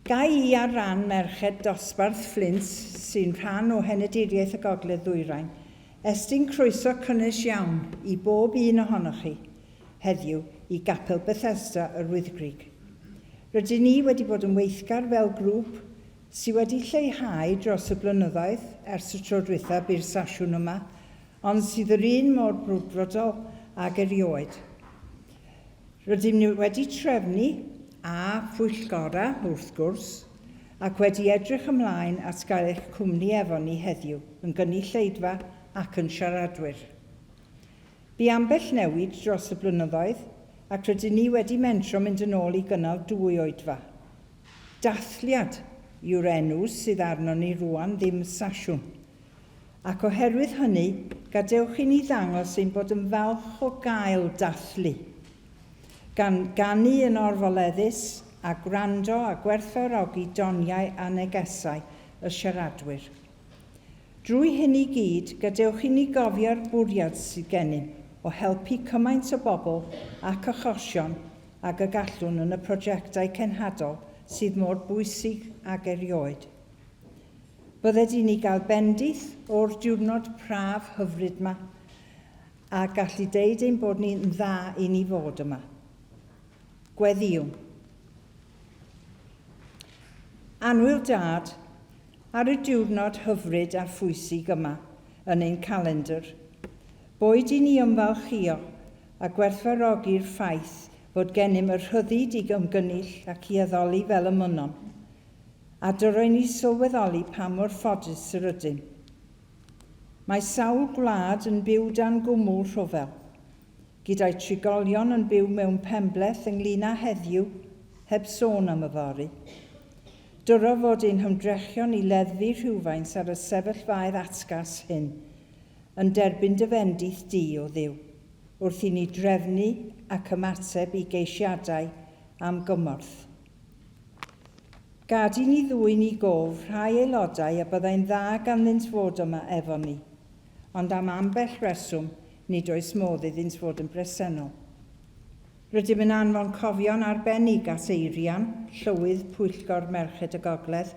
Ga i ar ran merched dosbarth Fflint sy'n rhan o Henaduriaeth y Gogledd Ddwyrain estyn croeso cynnes iawn i bob un ohonoch chi heddiw i Gapel Bethesda yr Wyddgrug. Rydyn ni wedi bod yn weithgar fel grŵp sy wedi lleihau dros y blynyddoedd ers y tro dwytha bu'r sasiwn yma, ond sydd yr un mor brwdfrydol ag erioed. Rydym ni wedi trefnu, a phwyllgora, wrth gwrs, ac wedi edrych ymlaen at gael eich cwmni efo ni heddiw, yn gynulleidfa ac yn siaradwyr. Bu ambell newid dros y blynyddoedd, ac rydyn ni wedi mentro mynd yn ôl i gynnal dwy oedfa. Dathliad yw'r enw sydd arnon ni rŵan, ddim sasiwn. Ac oherwydd hynny, gadewch i ni ddangos ein bod yn falch o gael dathlu. Gan ganu yn orfoleddus, a gwrando a gwerthfawrogi doniau a negesau y siaradwyr. Drwy hyn i gyd, gadewch i ni gofio'r bwriad sydd gennym o helpu cymaint o bobl ac achosion ag y gallwn yn y prosiectau cenhadol sydd mor bwysig ag erioed. Bydded i ni gael bendith o'r diwrnod praf hyfryd 'ma a gallu deud ein bod ni'n dda i ni fod yma. Gweddïwn. Annwyl Dad, Ar y diwrnod hyfryd a phwysig yma yn ein calendr, boed i ni ymfalchïo a gwerthfawrogi'r ffaith fod gennym y rhyddid i ymgynnull ac i addoli fel y mynnom, a dyroi ni sylweddoli pa mor ffodus yr ydym. Mae sawl gwlad yn byw dan gwmwl rhyfel, gyda'i trigolion yn byw mewn penbleth ynglŷn â heddiw, heb sôn am yfory. Dyro fod ein hymdrechion i leddfu rhywfaint ar y sefyllfaoedd atgas hyn yn derbyn dy fendith di, O Dduw, wrth i ni drefnu ac ymateb i geisiadau am gymorth. Gad i ni ddwyn i gof rhai aelodau a byddai'n dda ganddynt fod yma efo ni, ond am ambell reswm nid oes modd iddynt fod yn bresennol. Rydym yn anfon cofion arbennig at Eirian, Llywydd Pwyllgor Merched y Gogledd,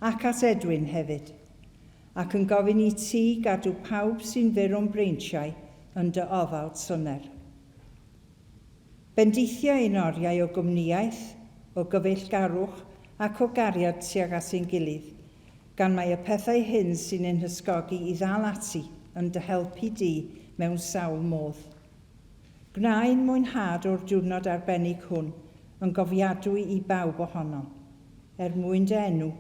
ac at Edwin hefyd, ac yn gofyn i ti gadw pawb sy'n fyr o'n breintiau yn dy ofal tyner. Bendithia ein oriau o gwmnïaeth, o gyfeillgarwch ac o gariad tuag at ein gilydd, gan mai y pethau hyn sy'n ein hysgogi i ddal ati yn dy helpu di mewn sawl modd. Gwna ein mwynhad o'r diwrnod arbennig hwn yn gofiadwy i bawb ohonom. Er mwyn dy enw.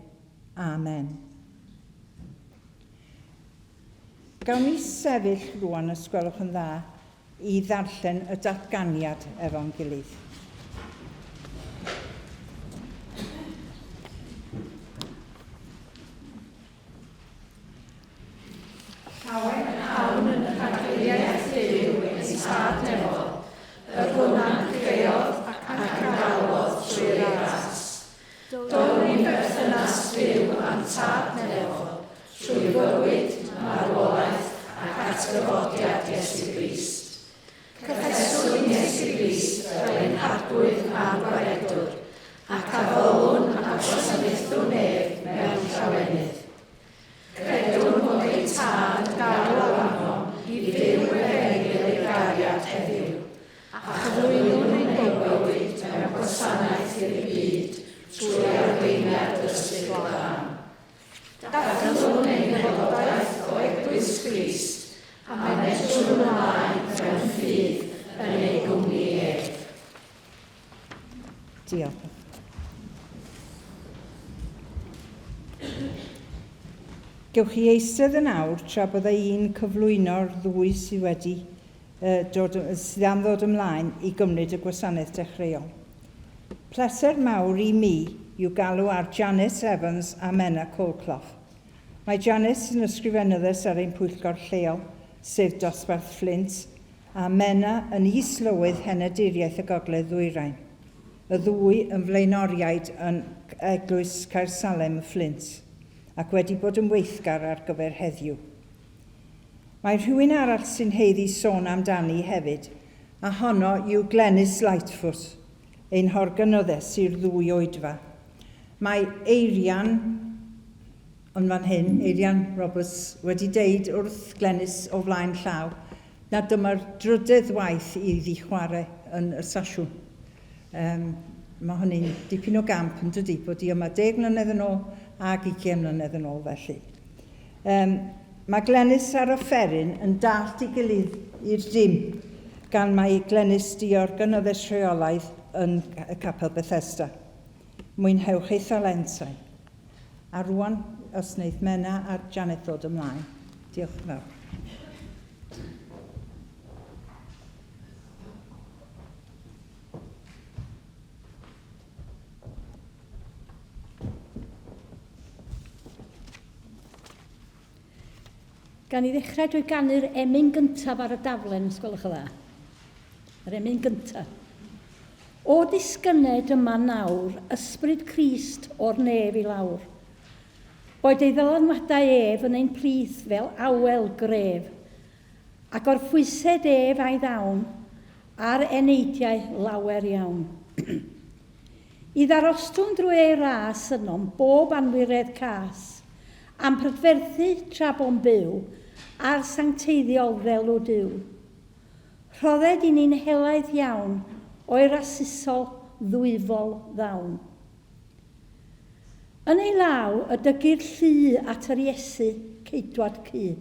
Amen. Gawn ni sefyll rwan, os gwelwch yn dda, i ddarllen y datganiad efo'n gilydd. Llawen awn yn rhagluniaeth Duw ein Tad nefol, yr hwn a'n creodd ac a'n galwodd trwy ei ras. Down i berthynas fyw â'n Tad nefol trwy fywyd, marwolaeth ac atgyfodiad Iesu Grist. Cyffeswn Iesu Grist fel ein Harglwydd a'n Gwaredwr, ac addolwn a gwasanaethwn ef mewn llawenydd. Credwn fod ein Tad yn galw arnom i fyw efengyl ei gariad heddiw, a chyflwynwn ein bywyd mewn gwasanaeth i'r byd trwy arweiniad yr Ysbryd Glân. Dathlwn ein haelodaeth o Eglwys Grist a medrwn ymlaen mewn ffydd yn ei gwmni ef. Diolch. Gewch chi eistedd yn awr tra bydda i'n cyflwyno'r ddwy sydd wedi uh, dod, sydd am ddod ymlaen i gymryd y gwasanaeth dechreuol. Pleser mawr i mi yw galw ar Janice Evans a Menna Colclough. Mae Janice yn ysgrifenyddes ar ein pwyllgor lleol, sef Dosbarth Fflint, a Menna yn is-lywydd Henaduriaeth y Gogledd Ddwyrain, y ddwy yn flaenoriaid yn Eglwys Caersalem y Fflint, ac wedi bod yn weithgar ar gyfer heddiw. Mae rhywun arall sy'n haeddu sôn amdani hefyd, a honno yw Glenys Lightfoot, ein horganyddes i'r ddwy oedfa. Mae Eirian, yn fan hyn, Eirian Roberts, wedi deud wrth Glenys o flaen llaw na dyma'r drydedd waith iddi chwarae yn y sasiwn. Um, mae hynny'n dipyn o gamp yn dydy, bod i yma 10 mlynedd yn ôl ag 20 mlynedd yn ôl felly. Um, mae Glenys a'r offeryn yn dallt i gilydd i'r dim, gan mai Glenys di organyddes rheolaidd yn y Capel Bethesda. Mwynhewch ei thalentau. A rwan, os wneith Menna a Janet ddod ymlaen. Diolch yn fawr. Gan i ddechrau drwy ganu'r emyn gyntaf ar y daflen, os gwelwch yn dda. Yr emyn gyntaf. O disgyned yma nawr, ysbryd Crist o'r nef i lawr. Boed ei ddylanwadau ef yn ein plith fel awel gref, A gorffwysed ef a'i ddawn ar eneidiau lawer iawn. I ddarostwng drwy ei ras ynom bob anwiredd cas, A'm prydferthu tra bo'n byw a'r sancteiddiol ddelw Duw. Rhodded i ni'n helaeth iawn o'i rasusol ddwyfol ddawn. Yn ei law y dygir llu at yr Iesu, Ceidwad cu.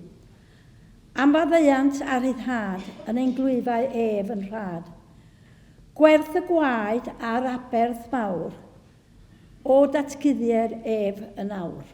Am faddeuant a rhyddhad yn ein glwyfau ef yn rhad. Gwerth y gwaed a'r aberth mawr, O datguddier ef yn awr.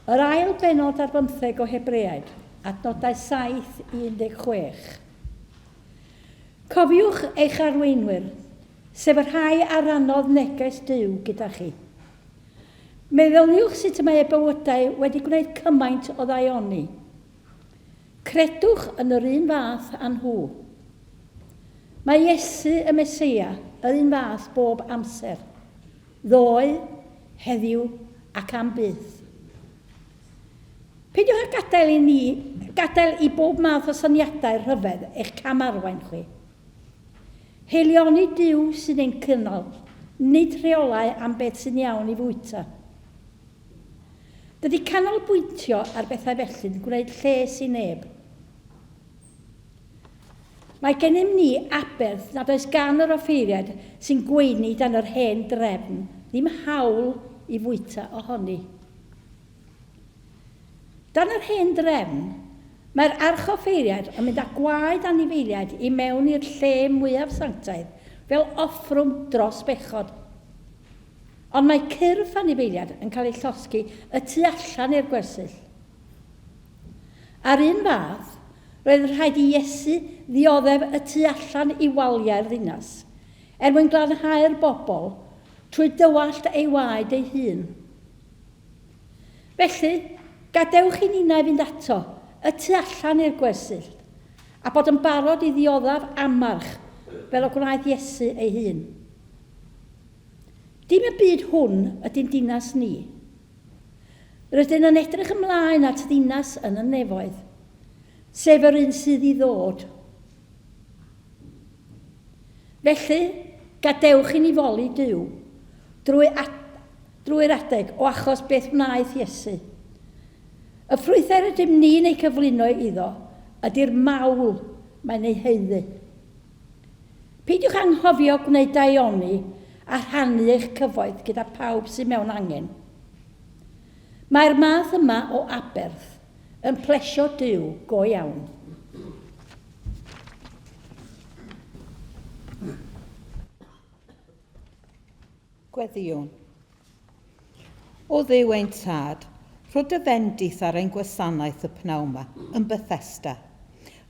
Yr ail bennod ar bymtheg o Hebreaid, adnodau 7 i 16. Cofiwch eich arweinwyr, sef y rhai a rannodd neges Duw gyda chi. Meddyliwch sut y mae eu bywydau wedi gwneud cymaint o ddaioni. Credwch yn yr un fath â nhw. Mae Iesu y Meseia yr un fath bob amser, ddoe, heddiw ac am byth. Peidiwch â gadael i ni, gadael i bob math o syniadau rhyfedd eich cam-arwain chwi. Haelioni Duw sy'n ein cynnal, nid rheolau am beth sy'n iawn i fwyta. Dydy canolbwyntio ar bethau felly'n gwneud lles i neb. Mae gennym ni aberth nad oes gan yr offeiriaid sy'n gweini dan yr hen drefn ddim hawl i fwyta ohoni. Dan yr hen drefn, mae'r archoffeiriaid yn mynd â gwaed anifeiliaid i mewn i'r lle mwyaf sanctaidd fel offrwm dros bechod. Ond mae cyrff anifeiliaid yn cael eu llosgi y tu allan i'r gwersyll. A'r un fath, roedd yn rhaid i Iesu ddioddef y tu allan i waliau'r ddinas, er mwyn glanhau'r bobl trwy dywallt ei waed ei hun. Felly, gadewch i ninnau fynd ato, y tu allan i'r gwersyll, a bod yn barod i ddioddef amarch, fel y gwnaeth Iesu ei hun. Dim y byd hwn ydy'n dinas ni. Rydyn yn edrych ymlaen at ddinas yn y nefoedd, sef yr un sydd i ddod. Felly, gadewch i ni foli Duw drwy drwy'r adeg o achos beth wnaeth Iesu. Y ffrwythau rydym ni'n eu cyflwyno iddo ydy'r mawl mae'n ei haeddu. Peidiwch anghofio gwneud daioni a rhannu eich cyfoeth gyda phawb sydd mewn angen. Mae'r math yma o aberth yn plesio Duw go iawn. Gweddïwn. O Dduw ein Tad, rho dy fendith ar ein gwasanaeth y pnawn 'ma yn Bethesda.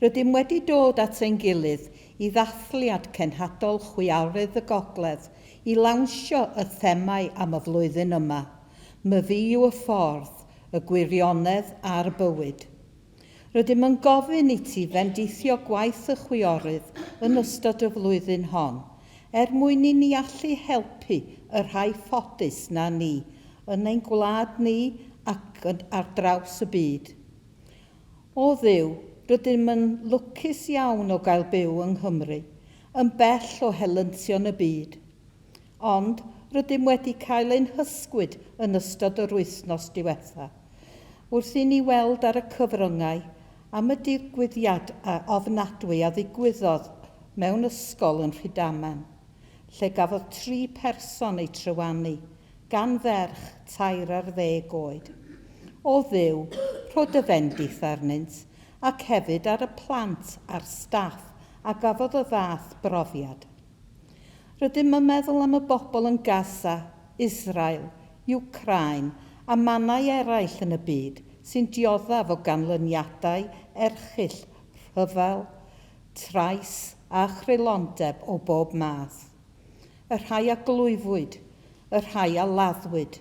Rydym wedi dod at ein gilydd i ddathliad cenhadol Chwiarydd y Gogledd i lawnsio y themâu am y flwyddyn yma, Myfi yw y ffordd, y gwirionedd a'r bywyd. Rydym yn gofyn i ti fendithio gwaith y chwiorydd yn ystod y flwyddyn hon, er mwyn i ni allu helpu y rhai ffodus na ni yn ein gwlad ni ac ar draws y byd. O Dduw, rydym yn lwcus iawn o gael byw yng Nghymru, yn bell o helyntion y byd. Ond, rydym wedi cael ein hysgwyd yn ystod yr wythnos diwetha', wrth i ni weld ar y cyfryngau am y digwyddiad ofnadwy a ddigwyddodd mewn ysgol yn Rhydaman, lle gafodd tri person eu trywanu gan ferch tair ar ddeg oed. O Dduw, rho dy fendith arnynt, ac hefyd ar y plant a'r staff a gafodd y fath brofiad. Rydym yn meddwl am y bobl yn Gaza, Israel, Wcráin a mannau eraill yn y byd sy'n dioddef o ganlyniadau erchyll rhyfel, trais a chreulondeb o bob math. Y rhai a glwyfwyd, y rhai a laddwyd,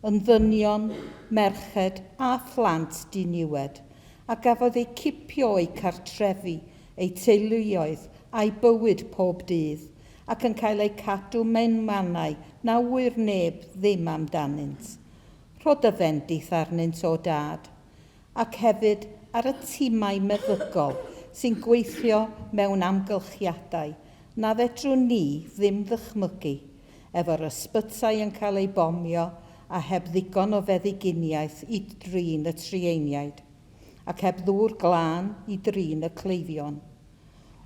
yn ddynion, merched a phlant diniwed, a gafodd eu cipio o'u cartrefi, eu teuluoedd a'u bywyd pob dydd, ac yn cael eu cadw mewn mannau na ŵyr neb ddim amdanynt. Rho dy fendith arnynt, O Dad, ac hefyd ar y timau meddygol sy'n gweithio mewn amgylchiadau na fedrwn ni ddim ddychmygu, efo'r ysbytai yn cael eu bomio a heb ddigon o feddyginiaeth i drin y trueiniaid, ac heb ddŵr glân i drin y cleifion.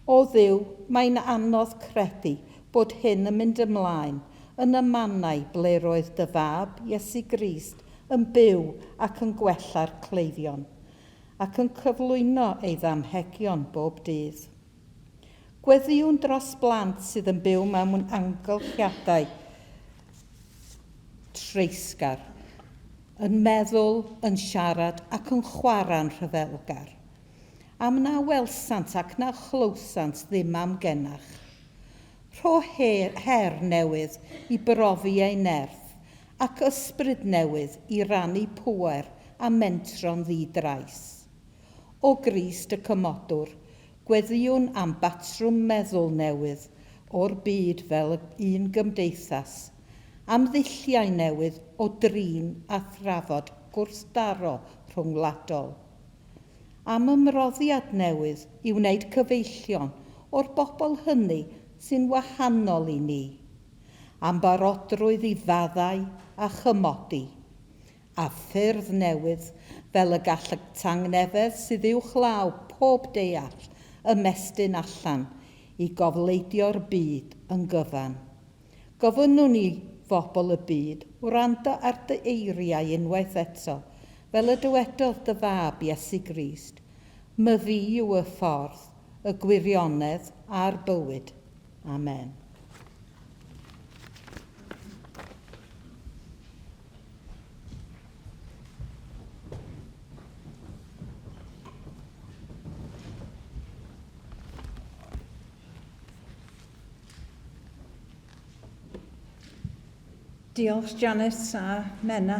O Dduw, mae'n anodd credu bod hyn yn mynd ymlaen yn y mannau ble roedd dy Fab, Iesu Grist, yn byw ac yn gwella'r cleifion, ac yn cyflwyno ei ddamhegion bob dydd. Gweddïwn dros blant sydd yn byw mewn amgylchiadau treisgar, yn meddwl, yn siarad ac yn chwarae'n rhyfelgar. Am na welsant ac na chlywsant ddim am genach. Rho her newydd i brofi eu nerth, ac ysbryd newydd i rannu pŵer a mentro'n ddi-drais. O Grist y Cymodwr, gweddïwn am batrwm meddwl newydd o'r byd fel un gymdeithas, am ddulliau newydd o drin a thrafod gwrthdaro rhyngwladol, am ymroddiad newydd i wneud cyfeillion o'r bobl hynny sy'n wahanol i ni, am barodrwydd i faddau a chymodi, a ffyrdd newydd fel y gall y tangnefedd sydd uwchlaw pob deall ymestyn allan i gofleidio'r byd yn gyfan. Gofynnwn i fobl y byd wrando ar dy eiriau unwaith eto, fel y dywedodd dy fab Iesu Grist, Myfi yw y ffordd, y gwirionedd a'r bywyd. Amen. Diolch Janice a Menna.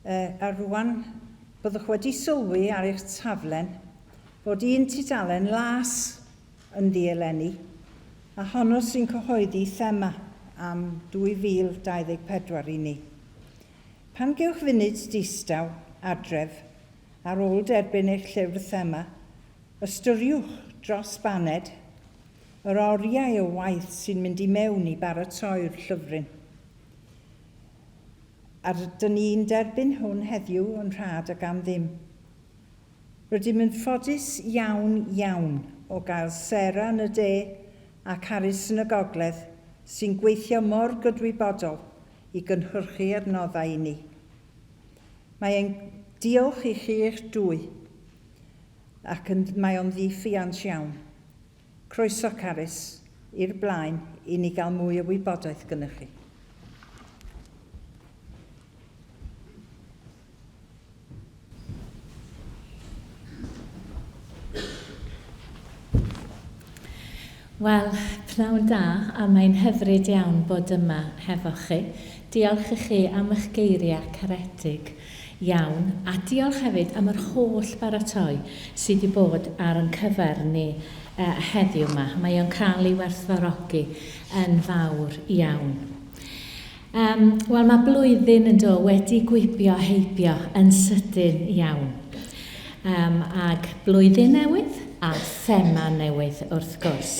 A rwan, byddwch wedi sylwi ar eich taflen fod un tudalen las ynddi eleni, a honno sy'n cyhoeddi thema am 2024 i ni. Pan gewch funud distaw adref ar ôl derbyn eich llyfr thema, ystyriwch dros baned yr oriau o waith sy'n mynd i mewn i baratoi'r llyfryn. A rydyn ni'n derbyn hwn heddiw yn rhad ac am ddim. Rydym yn ffodus iawn, iawn o gael Sarah yn y de a Carys yn y gogledd sy'n gweithio mor gydwybodol i gynhyrchu adnoddau i ni. Mae ein diolch i chi eich dwy ac yn, mae o'n ddiffuant iawn. Croeso Carys i'r blaen i ni gael mwy o wybodaeth gynnwch chi. Wel, pnawn da, a mae'n hyfryd iawn bod yma hefo chi. Diolch i chi am eich geiriau caredig iawn, a diolch hefyd am yr holl baratoi sydd wedi bod ar ein cyfer ni heddiw yma. Mae o'n cael ei werthfawrogi yn fawr iawn. Um, Wel, mae blwyddyn yn do wedi gwibio heibio yn sydyn iawn. Um, ag blwyddyn newydd a thema newydd wrth gwrs.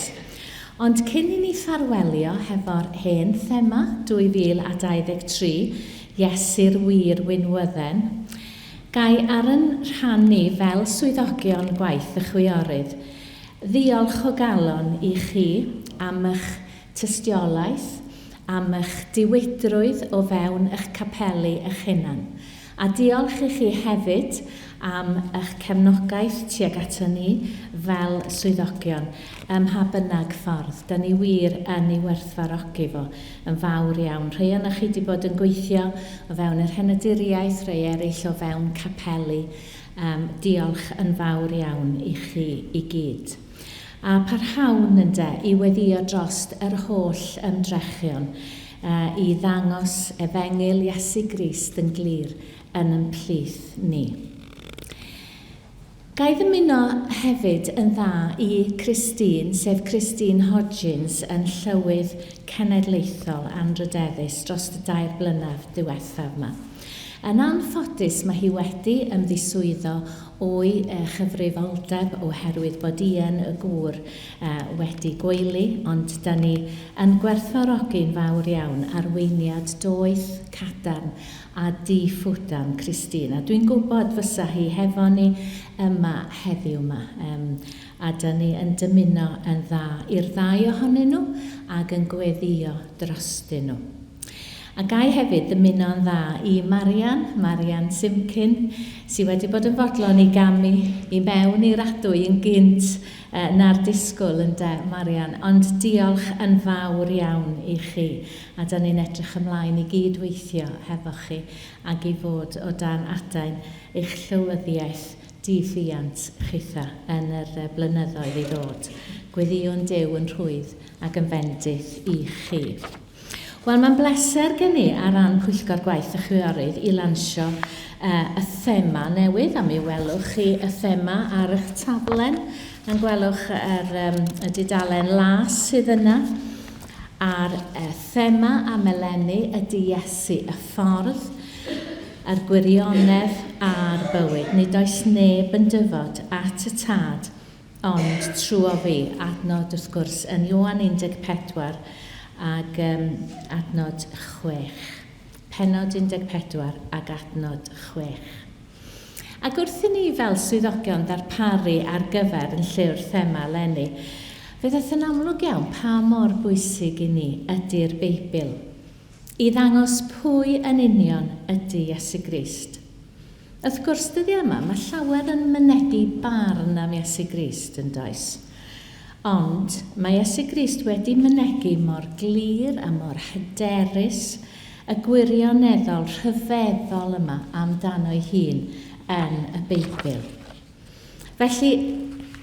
Ond cyn i ni ffarwelio hefo'r hen thema 2023, Iesu'r Wir Winwydden, gai ar yn rhan ni fel swyddogion gwaith y chwiorydd, ddiolch o galon i chi am eich tystiolaeth, am eich diwydrwydd o fewn eich capeli eich hunan. A diolch i chi hefyd am eich cefnogaeth tuag ato ni fel swyddogion, ym mha bynnag ffordd. Da ni wir yn ei werthfawrogi fo yn fawr iawn. Rhai ohonoch chi wedi bod yn gweithio o fewn yr henaduriaeth, rhai eraill o fewn capeli. Um, diolch yn fawr iawn i chi i gyd. A parhawn ynde i weddïo drost yr holl ymdrechion i ddangos efengyl Iesu Grist yn glir yn yn plith ni. Ga i ddymuno hefyd yn dda i Christine, sef Christine Hodgins, yn llywydd cenedlaethol anrhydeddus dros y dair blynedd diwethaf yma. Yn anffodus, mae hi wedi ymddiswyddo o'i chyfrifoldeb oherwydd bod Ian y gŵr wedi gwaelu, ond da ni yn gwerthfawrogi'n fawr iawn arweiniad doeth, cadarn a di-ffwdan Christine. A dwi'n gwybod fysa hi hefo ni yma heddiw yma. Um, a da ni yn dymuno yn dda i'r ddau ohonyn nhw ac yn gweddio drostyn nhw. A ga i hefyd ddymuno'n dda i Marian, Marian Simkin, sydd wedi bod yn fodlon i gamu i mewn i'r adwy yn gynt na'r disgwyl, ynde, Marian. Ond diolch yn fawr iawn i chi, a da ni'n edrych ymlaen i gyd-weithio hefo chi ac i fod o dan adain eich llywyddiaeth di-ffiant chitha yn yr blynyddoedd i ddod. Gweddïwn Duw yn rhwydd ac yn fendith i chi. Wel, mae'n bleser gen i ar ran Pwyllgor Gwaith y Chwiorydd i lansio y thema newydd, a mi welwch chi y thema ar eich taflen, a'n gwelwch yr, um, y dudalen las sydd yna. A'r thema am eleni ydy Iesu, y ffordd, a'r gwirionedd a'r bywyd. Nid oes neb yn dyfod at y Tad ond trwy fi. Adnod, wrth gwrs, yn Ioan 14 ag um, adnod 6. Pennod 14 ag adnod 6. Ac wrth i ni fel swyddogion ddarparu ar gyfer yn lle'r thema eleni, fe ddaeth yn amlwg iawn pa mor bwysig i ni ydy'r Beibl, i ddangos pwy yn union ydy Iesu Grist. Wrth gwrs, dyddiau yma, mae llawer yn mynegi barn am Iesu Grist, yn does? Ond mae Iesu Grist wedi mynegi mor glir a mor hyderus y gwirioneddol rhyfeddol yma amdano'i hun yn y Beibl. Felly,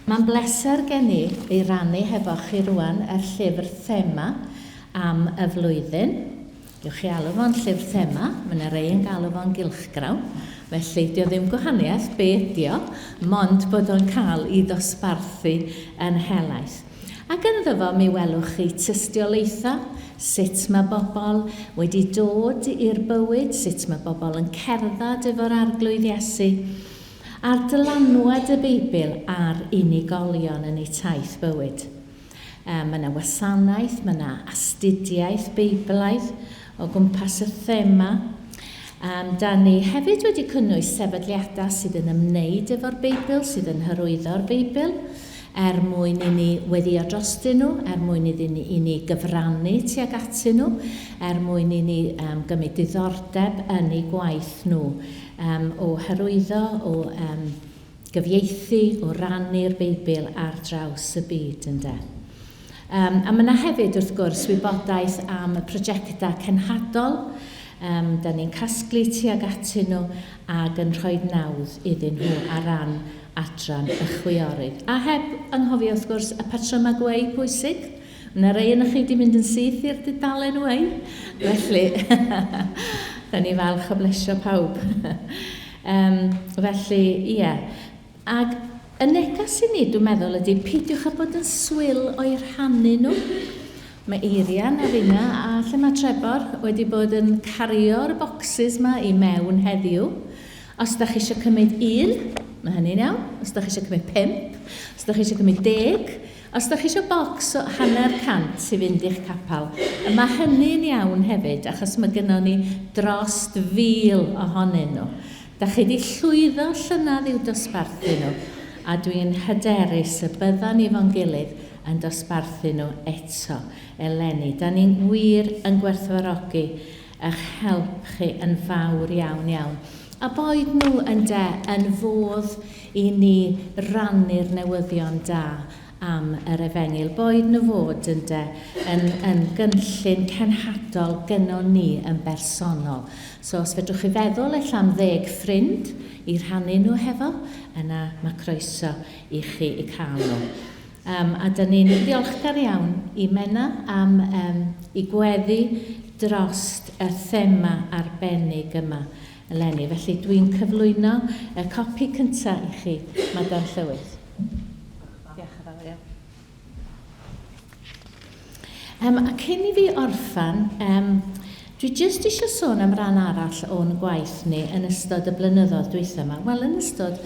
mae'n bleser gen i ei rannu hefo chi rwan yr llyfr thema am y flwyddyn. Gewch chi alw fo'n llyfr thema, mae yna rei yn galw fo'n gylchgrawn, felly dio ddim gwahaniaeth be ydi o, mond bod o'n cael ei ddosbarthu yn helaeth. Ac ynddo fo mi welwch chi tystiolaethau, sut mae bobl wedi dod i'r bywyd, sut mae bobl yn cerdded efo'r Arglwydd Iesu, a'r dylanwad y Beibl ar unigolion yn eu taith bywyd. Mae yna wasanaeth, mae yna astudiaeth Beiblaidd o gwmpas y thema. Da ni hefyd wedi cynnwys sefydliadau sydd yn ymwneud efo'r Beibl, sydd yn hyrwyddo'r Beibl, er mwyn i ni weddïo drostyn nhw, er mwyn iddyn ni, i ni gyfrannu tuag atyn nhw, er mwyn i ni gymryd diddordeb yn eu gwaith nhw o hyrwyddo, o gyfieithu, o rannu'r Beibl ar draws y byd, ynde. A mae yna hefyd, wrth gwrs, wybodaeth am y prosiectau cenhadol. Da ni'n casglu tuag atyn nhw ac yn rhoi nawdd iddyn nhw ar ran adran y chwiorydd. A heb anghofio, wrth gwrs, y patrymau gweu pwysig. Mae yna rei yna chi wedi mynd yn syth i'r dudalen weu. Felly, da ni falch o blesio pawb. Felly, ie. Yeah. Ac y neges i ni, dwi'n meddwl, ydy peidiwch â bod yn swil o'i rhannu nhw. Mae Eirian a finna, a lle mae Trebor, wedi bod yn cario'r bocsys ma i mewn heddiw. Os da chi eisiau cymryd un, mae hynny'n iawn. Os da chi eisiau cymryd 5, os da chi eisiau cymryd 10, os da chi eisiau bocs o 50 i fynd i'ch capel, mae hynny'n iawn hefyd, achos mae gynnon ni dros 1,000 ohonyn nhw. Da chi wedi llwyddo llynedd i'w dosbarthu nhw, a dwi'n hyderus y byddan ni fo'n gilydd yn dosbarthu nhw eto eleni. Da ni'n wir yn gwerthfawrogi eich help chi yn fawr iawn iawn. A boed nhw ynde yn fodd i ni rannu'r newyddion da am yr efengyl. Boed nhw fod ynde yn, yn gynllun cenhadol gynnon ni yn bersonol. So os fedrwch chi feddwl ella am 10 ffrind i rhannu nhw hefo, yna mae croeso i chi i cael nhw. A dyn ni'n ddiolchgar iawn i Menna am i gweddi drost y thema arbennig yma eleni. Felly dwi'n cyflwyno y copi cyntaf i chi, Madam Llywydd. Diolch yn fawr iawn. A cyn i fi orffan, dwi jyst eisiau sôn am ran arall o'n gwaith ni yn ystod y blynyddoedd dwytha yma. Wel, yn ystod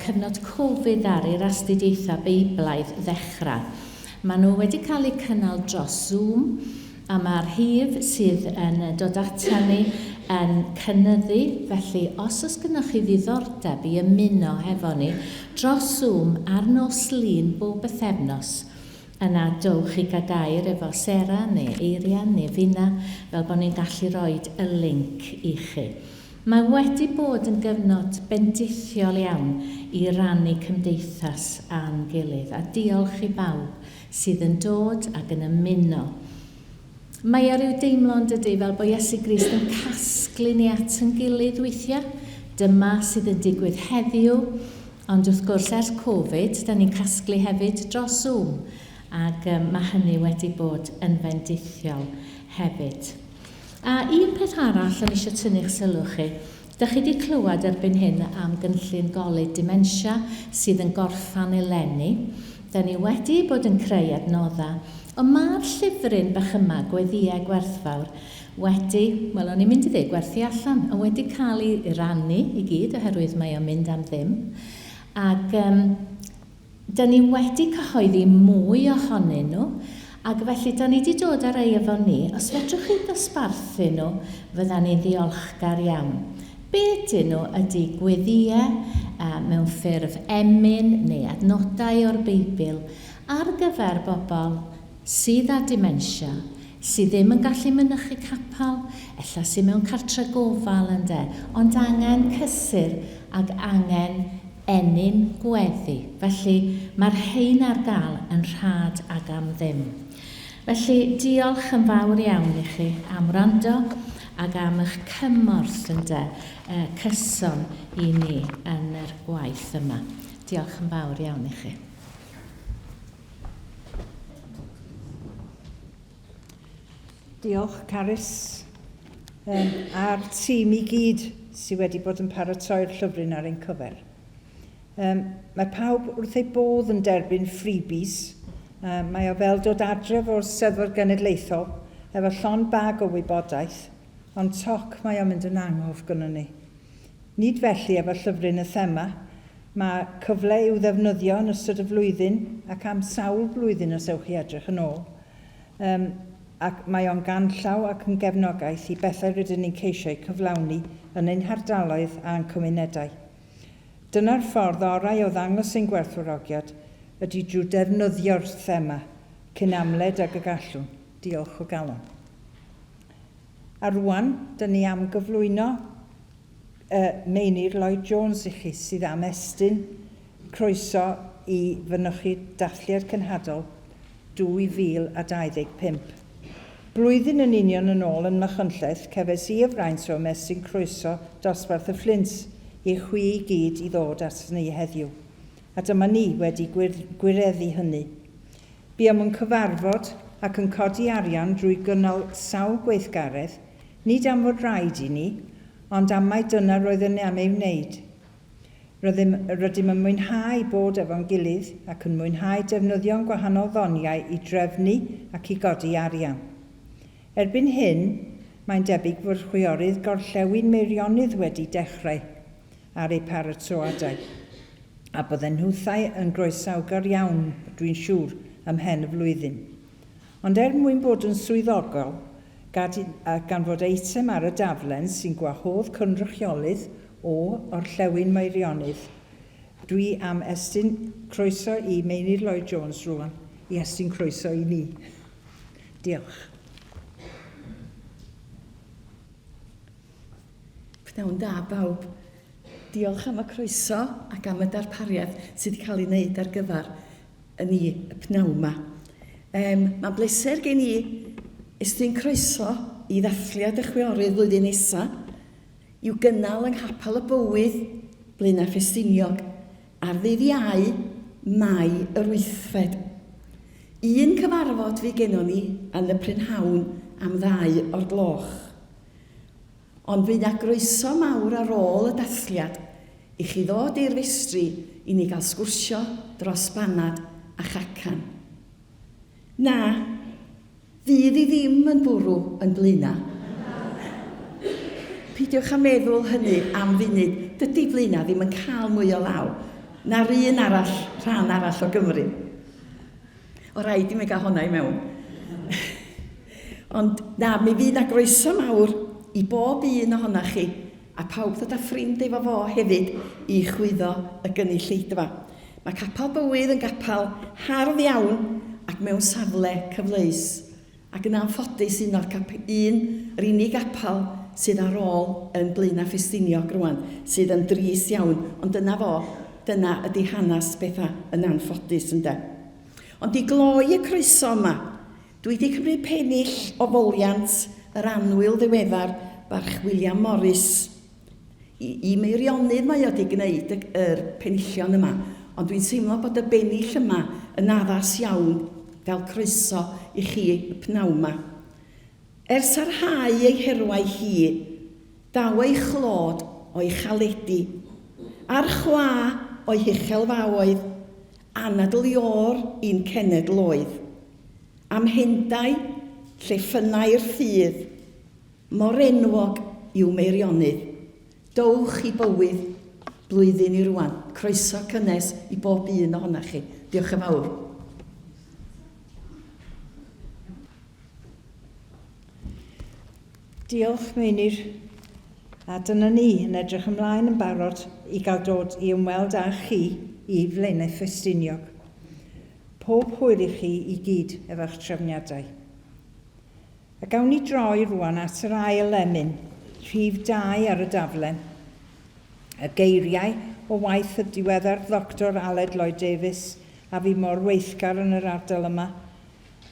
cyfnod Covid ar i'r astudiaethau Beiblaidd ddechrau. Maen nhw wedi cael eu cynnal dros Zoom, a mae'r rhif sydd yn dod ata ni yn cynyddu, felly os oes gennych chi ddiddordeb i ymuno hefo ni dros Zoom ar nos Lun bob bythefnos, yna dowch i gael gair efo Sarah neu Eirian neu Fina, fel bod ni'n gallu rhoi y link i chi. Mae wedi bod yn gyfnod bendithiol iawn i rannu cymdeithas â'n gilydd, a diolch i bawb sydd yn dod ac yn ymuno. Mae o ryw deimlo yn dydy fel bod Iesu Grist yn casglu ni at yn gilydd weithiau. Dyma sydd yn digwydd heddiw, ond wrth gwrs ers Covid, da ni'n casglu hefyd dros Zoom, ac mae hynny wedi bod yn fendithiol hefyd. A un peth arall o'n eisiau tynnu'ch sylw chi, da chi wedi clywed erbyn hyn am gynllun golud dementia sydd yn gorffan eleni. Da ni wedi bod yn creu adnoddau, ond mae'r llyfryn bach yma, Gweddïau Gwerthfawr, wedi, wel o'n i'n mynd i ddweud gwerthu allan, ond wedi cael ei rannu i gyd oherwydd mae o'n mynd am ddim. Ac um, Da ni wedi cyhoeddi mwy ohonyn nhw, ac felly da ni 'di dod â rei efo ni. Os fedrwch chi ddosbarthu nhw, fydda ni'n ddiolchgar iawn. Be ydyn nhw ydy gweddïau mewn ffurf emyn neu adnodau o'r Beibl ar gyfer bobl sydd â dementia, sydd ddim yn gallu mynychu capel, ella sydd mewn cartre gofal ynde, ond angen cysur ac angen ennyn gweddi. Felly, mae'r rhein ar gael yn rhad ac am ddim. Felly, diolch yn fawr iawn i chi am wrando ac am eich cymorth ynde, cyson i ni yn yr gwaith yma. Diolch yn fawr iawn i chi. Diolch, Carys, um, a'r tîm i gyd sydd wedi bod yn paratoi'r llyfryn ar ein cyfer. Um, mae pawb wrth ei bodd yn derbyn freebies. Um, mae o fel dod adref o'r Steddfod Genedlaethol efo llond bag o wybodaeth, ond toc mae o'n mynd yn angof gynnon ni. Nid felly efo llyfryn y thema, Mae cyfle i'w ddefnyddio yn ystod y flwyddyn ac am sawl blwyddyn os ewch i edrych yn ôl. Yym, ac mae o'n ganllaw ac yn gefnogaeth i bethau rydyn ni'n ceisio eu cyflawni yn ein hardaloedd a'n cymunedau. Dyna'r ffordd orau o ddangos ein gwerthfawrogiad ydy drwy defnyddio'r thema cyn amled ag y gallwn. Diolch o galon. A rwan, dyn ni am gyflwyno Meinir Lloyd Jones i chi sydd am estyn croeso i fynychu Dathliad Cenhadol 2025. Blwyddyn yn union yn ôl yn Machynlleth, cefais i y fraint o ymestyn croeso dosbarth y Fflint i chwi i gyd i ddod at ni heddiw. A dyma ni wedi gwireddu hynny. Buom yn cyfarfod ac yn codi arian drwy gynnal sawl gweithgaredd, nid am fod rhaid i ni, ond am mai dyna roeddwn ni am ei wneud. Rydym, rydym yn mwynhau bod efo'n gilydd ac yn mwynhau defnyddio'n gwahanol ddoniau i drefnu ac i godi arian. Erbyn hyn, mae'n debyg fod chwiorydd Gorllewin Meirionnydd wedi dechrau ar eu paratoadau, a bydden nhwthau yn groesawgar iawn, dwi'n siŵr, ymhen y flwyddyn. Ond er mwyn bod yn swyddogol, gad i, gan fod eitem ar y daflen sy'n gwahodd cynrychiolydd o Orllewin Meirionnydd, dwi am estyn croeso i Meinir Lloyd Jones rŵan i estyn croeso i ni. Diolch. Pnawn da bawb. Diolch am y croeso ac am y darpariaeth sydd wedi cael ei wneud ar gyfer y ni y pnawn 'ma. Um, mae'n bleser gen i estyn croeso i ddathliad y chwiorydd flwyddyn nesa i'w gynnal yng Nghapel y Bywyd, Blaenau Ffestiniog, ar ddydd Iau, Mai yr wythfed. Un cyfarfod fydd gennon ni yn y prynhawn am ddau o'r gloch. Ond fydd 'na groeso mawr ar ôl y dathliad i chi ddod i'r festri i ni gael sgwrsio dros banad a chacan. Na, fydd hi ddim yn bwrw yn Blaena. Peidiwch â meddwl hynny am funud, dydy Blaena ddim yn cael mwy o law na'r un arall, rhan arall o Gymru. O raid i mi gael honna i mewn. Ond na, mi fydd 'na groeso mawr i bob un ohonoch chi, a pawb ddod â ffrind efo fo hefyd i chwyddo y gynulleidfa. Mae Capel Bywyd yn gapel hardd iawn ac mewn safle cyfleus. Ac yn anffodus un o'r cap un, yr unig gapel sydd ar ôl yn Blaenau Ffestiniog rwan, sydd yn drist iawn, ond dyna fo, dyna ydy hanes pethau yn anffodus ynde. Ond i gloi y croeso yma, dwi wedi cymryd pennill o foliant yr annwyl ddiweddar Barch William Morris. I, i Meirionnydd mae o wedi gwneud y, yr penillion yma, ond dwi'n teimlo bod y bennill yma yn addas iawn fel croeso i chi y pnawn 'ma. Er sarhau ei herwau hi, daw ei chlod o'i chaledi, a'r chwa o'i huchelfaoedd. Anadl Iôr i'n cenedl oedd. Am hendau lle ffynnai'r ffydd, Mor enwog yw Meirionnydd. Dowch i bywyd blwyddyn i rwan. Croeso cynnes i bob un ohonach chi. Diolch yn fawr. Diolch, Meinir. A dyna ni yn edrych ymlaen yn barod i gael dod i ymweld â chi i Flaenau Ffestiniog. Pob hwyl i chi i gyd efo'ch trefniadau. A gawn ni droi rwan at yr ail emyn, rhif 2 ar y daflen. Y geiriau o waith y diweddar Ddoctor Aled Lloyd Davies a fu mor weithgar yn yr ardal yma,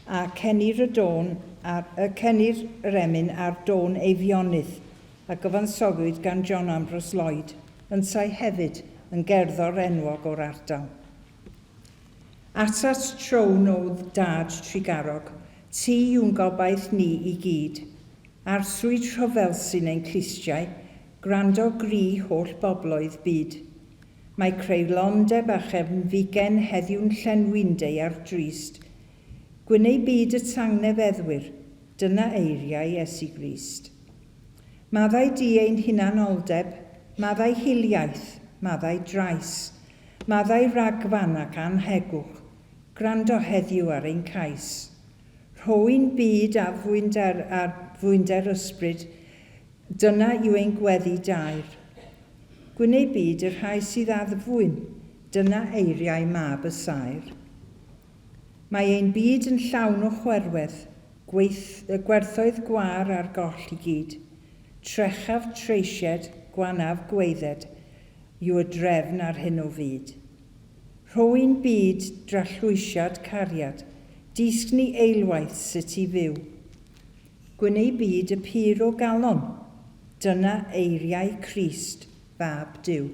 a cenir y dôn ar, y cenir yr emyn ar dôn Eifionydd, a gyfansoddwyd gan John Ambrose Lloyd, yntau hefyd yn gerddor enwog o'r ardal. Atat trown o dad trugarog, ti yw'n gobaith ni i gyd. Arswyd rhyfel sy'n ein clustiau, gwrando gri holl bobloedd byd. Mae creulondeb a chefnfigen heddiw'n llenwi'n daear drist. Gwyn eu byd y tangnefeddwyr, dyna eiriau Iesu Grist. Maddau di ein hunanoldeb, maddau hiliaeth, maddau drais, maddau ragfarn ac annhegwch, gwrando heddiw ar ein cais. Rhoi'n byd a fwynder ar fwynder ysbryd, Dyna yw ein gweddi daer. Gwyn eu byd y rhai sydd addfwyn, dyna eiriau mab y saer. Mae ein byd yn llawn o chwerwedd, gweith, gwerthoedd gwâr ar goll i gyd. Trechaf treisied, gwanaf gwaedded, yw y drefn ar hyn o fyd. Rho i'n byd drallwysiad cariad, dysg ni eilwaith sut i fyw. Gwyn eu byd y pur o galon. Dyna eiriau Crist, Fab Duw.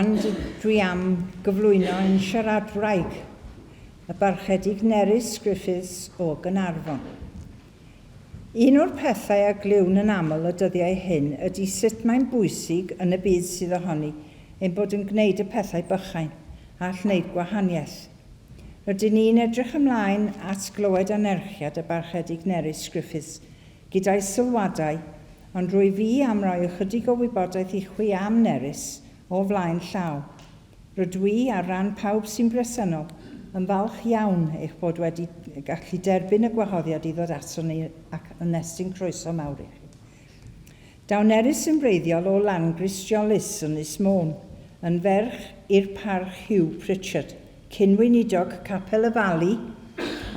Rwan dwi am gyflwyno ein siaradwraig, y Barchedig Nerys Griffiths o Gaernarfon. Un o'r pethau a glywn yn aml y dyddiau hyn ydy sut mae'n bwysig yn y byd sydd ohoni ein bod yn gwneud y pethau bychain a all wneud gwahaniaeth. Rydyn ni'n edrych ymlaen at glywed anerchiad y Barchedig Nerys Griffiths gyda'i sylwadau, ond rwyf fi am roi ychydig o wybodaeth i chwi am Nerys o flaen llaw. Rydw i, ar ran pawb sy'n bresennol, yn falch iawn eich bod wedi gallu derbyn y gwahoddiad i ddod aton ni ac yn estyn croeso mawr i chi. Daw Nerys yn wreiddiol o Langristiolus, Ynys Môn, yn ferch i'r Parch Hugh Pritchard, cyn-weinidog Capel y Fali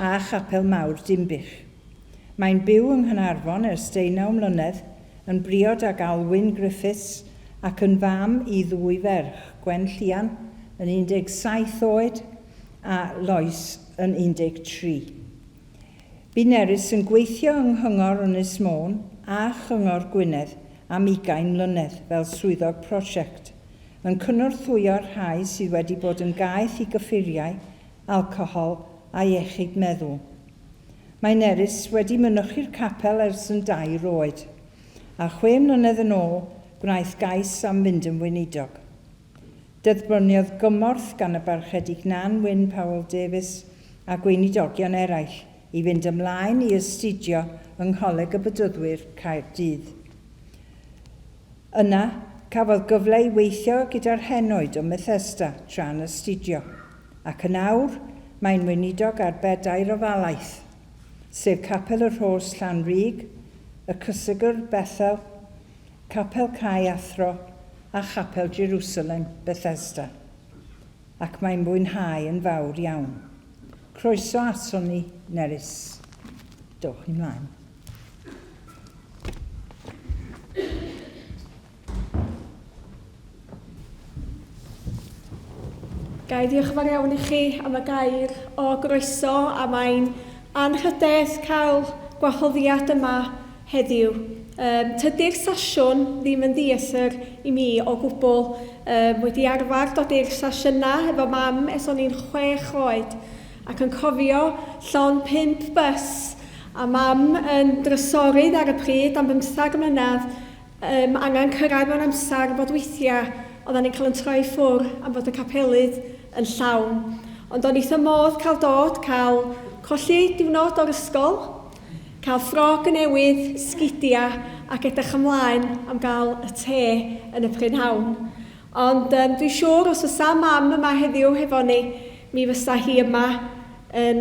a Chapel Mawr Dinbych. Mae'n byw yng Nghaernarfon ers deunaw mlynedd, yn briod ag Alwyn Griffiths ac yn fam i ddwy ferch, Gwen Llian yn 17 oed a Lois yn 13. Bu Nerys yn gweithio yng Nghyngor Ynys Môn a Chyngor Gwynedd am ugain mlynedd fel swyddog prosiect, yn cynorthwyo'r rhai sydd wedi bod yn gaeth i gyffuriau, alcohol a iechyd meddwl. Mae Nerys wedi mynychu'r capel ers yn dair oed, a chwe mlynedd yn ôl gwnaeth gais am fynd yn weinidog. Derbyniodd gymorth gan y Barchedig Nan Wyn Powell Davies a gweinidogion eraill i fynd ymlaen i astudio yng Ngholeg y Bedyddwyr, Caerdydd. Yna, cafodd gyfle i weithio gyda'r henoed ym Methesda tra'n astudio. Ac yn awr, mae'n weinidog ar bedair ofalaeth, sef Capel y Rhos Llanrug, y Cysegr Bethel, Capel Cae Athro a Chapel Jerusalem Bethesda. Ac mae'n mwynhau yn fawr iawn. Croeso aton ni, Nerys. Dowch i mlaen. Ga i ddiolch yn fawr iawn i chi am y gair o groeso a mae'n anrhydedd cael gwahoddiad yma heddiw. Um, tydi'r sasiwn ddim yn ddieithr i mi o gwbl. Um, wedi arfer dod i'r sasiynau efo mam ers o'n i'n chwech oed ac yn cofio llon pump bys a mam yn drysorydd ar y pryd am bymthag mlynedd Yym, angen cyrraedd mewn amser, fod weithiau oeddan ni'n cael yn troi ffwr am fod y capelydd yn llawn. Ond o'n eitha modd cael dod, cael colli diwrnod o'r ysgol, cael ffrog newydd, sgidia ac edrych ymlaen am gael y te yn y prynhawn. Ond um, dwi'n siŵr os fysa mam yma heddiw hefo ni, mi fysa hi yma yn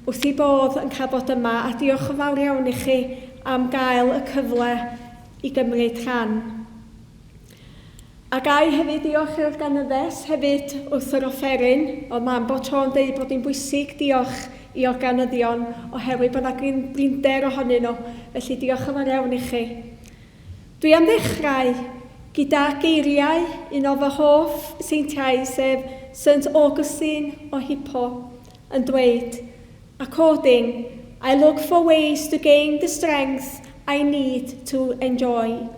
wrth ei bodd yn cael bod yma a diolch yn fawr iawn i chi am gael y cyfle i gymryd rhan. A ga i hefyd diolch i'r organyddes hefyd wrth yr offeryn, oedd mam bob tro'n deud bod hi'n bwysig diolch i organyddion oherwydd bod 'na brinder ohonyn nhw, felly diolch yn fawr iawn i chi. Dwi am ddechrau gyda geiriau un o fy hoff seintiau sef St Augustine o Hippo yn dweud, According, I look for ways to gain the strength I need to enjoy.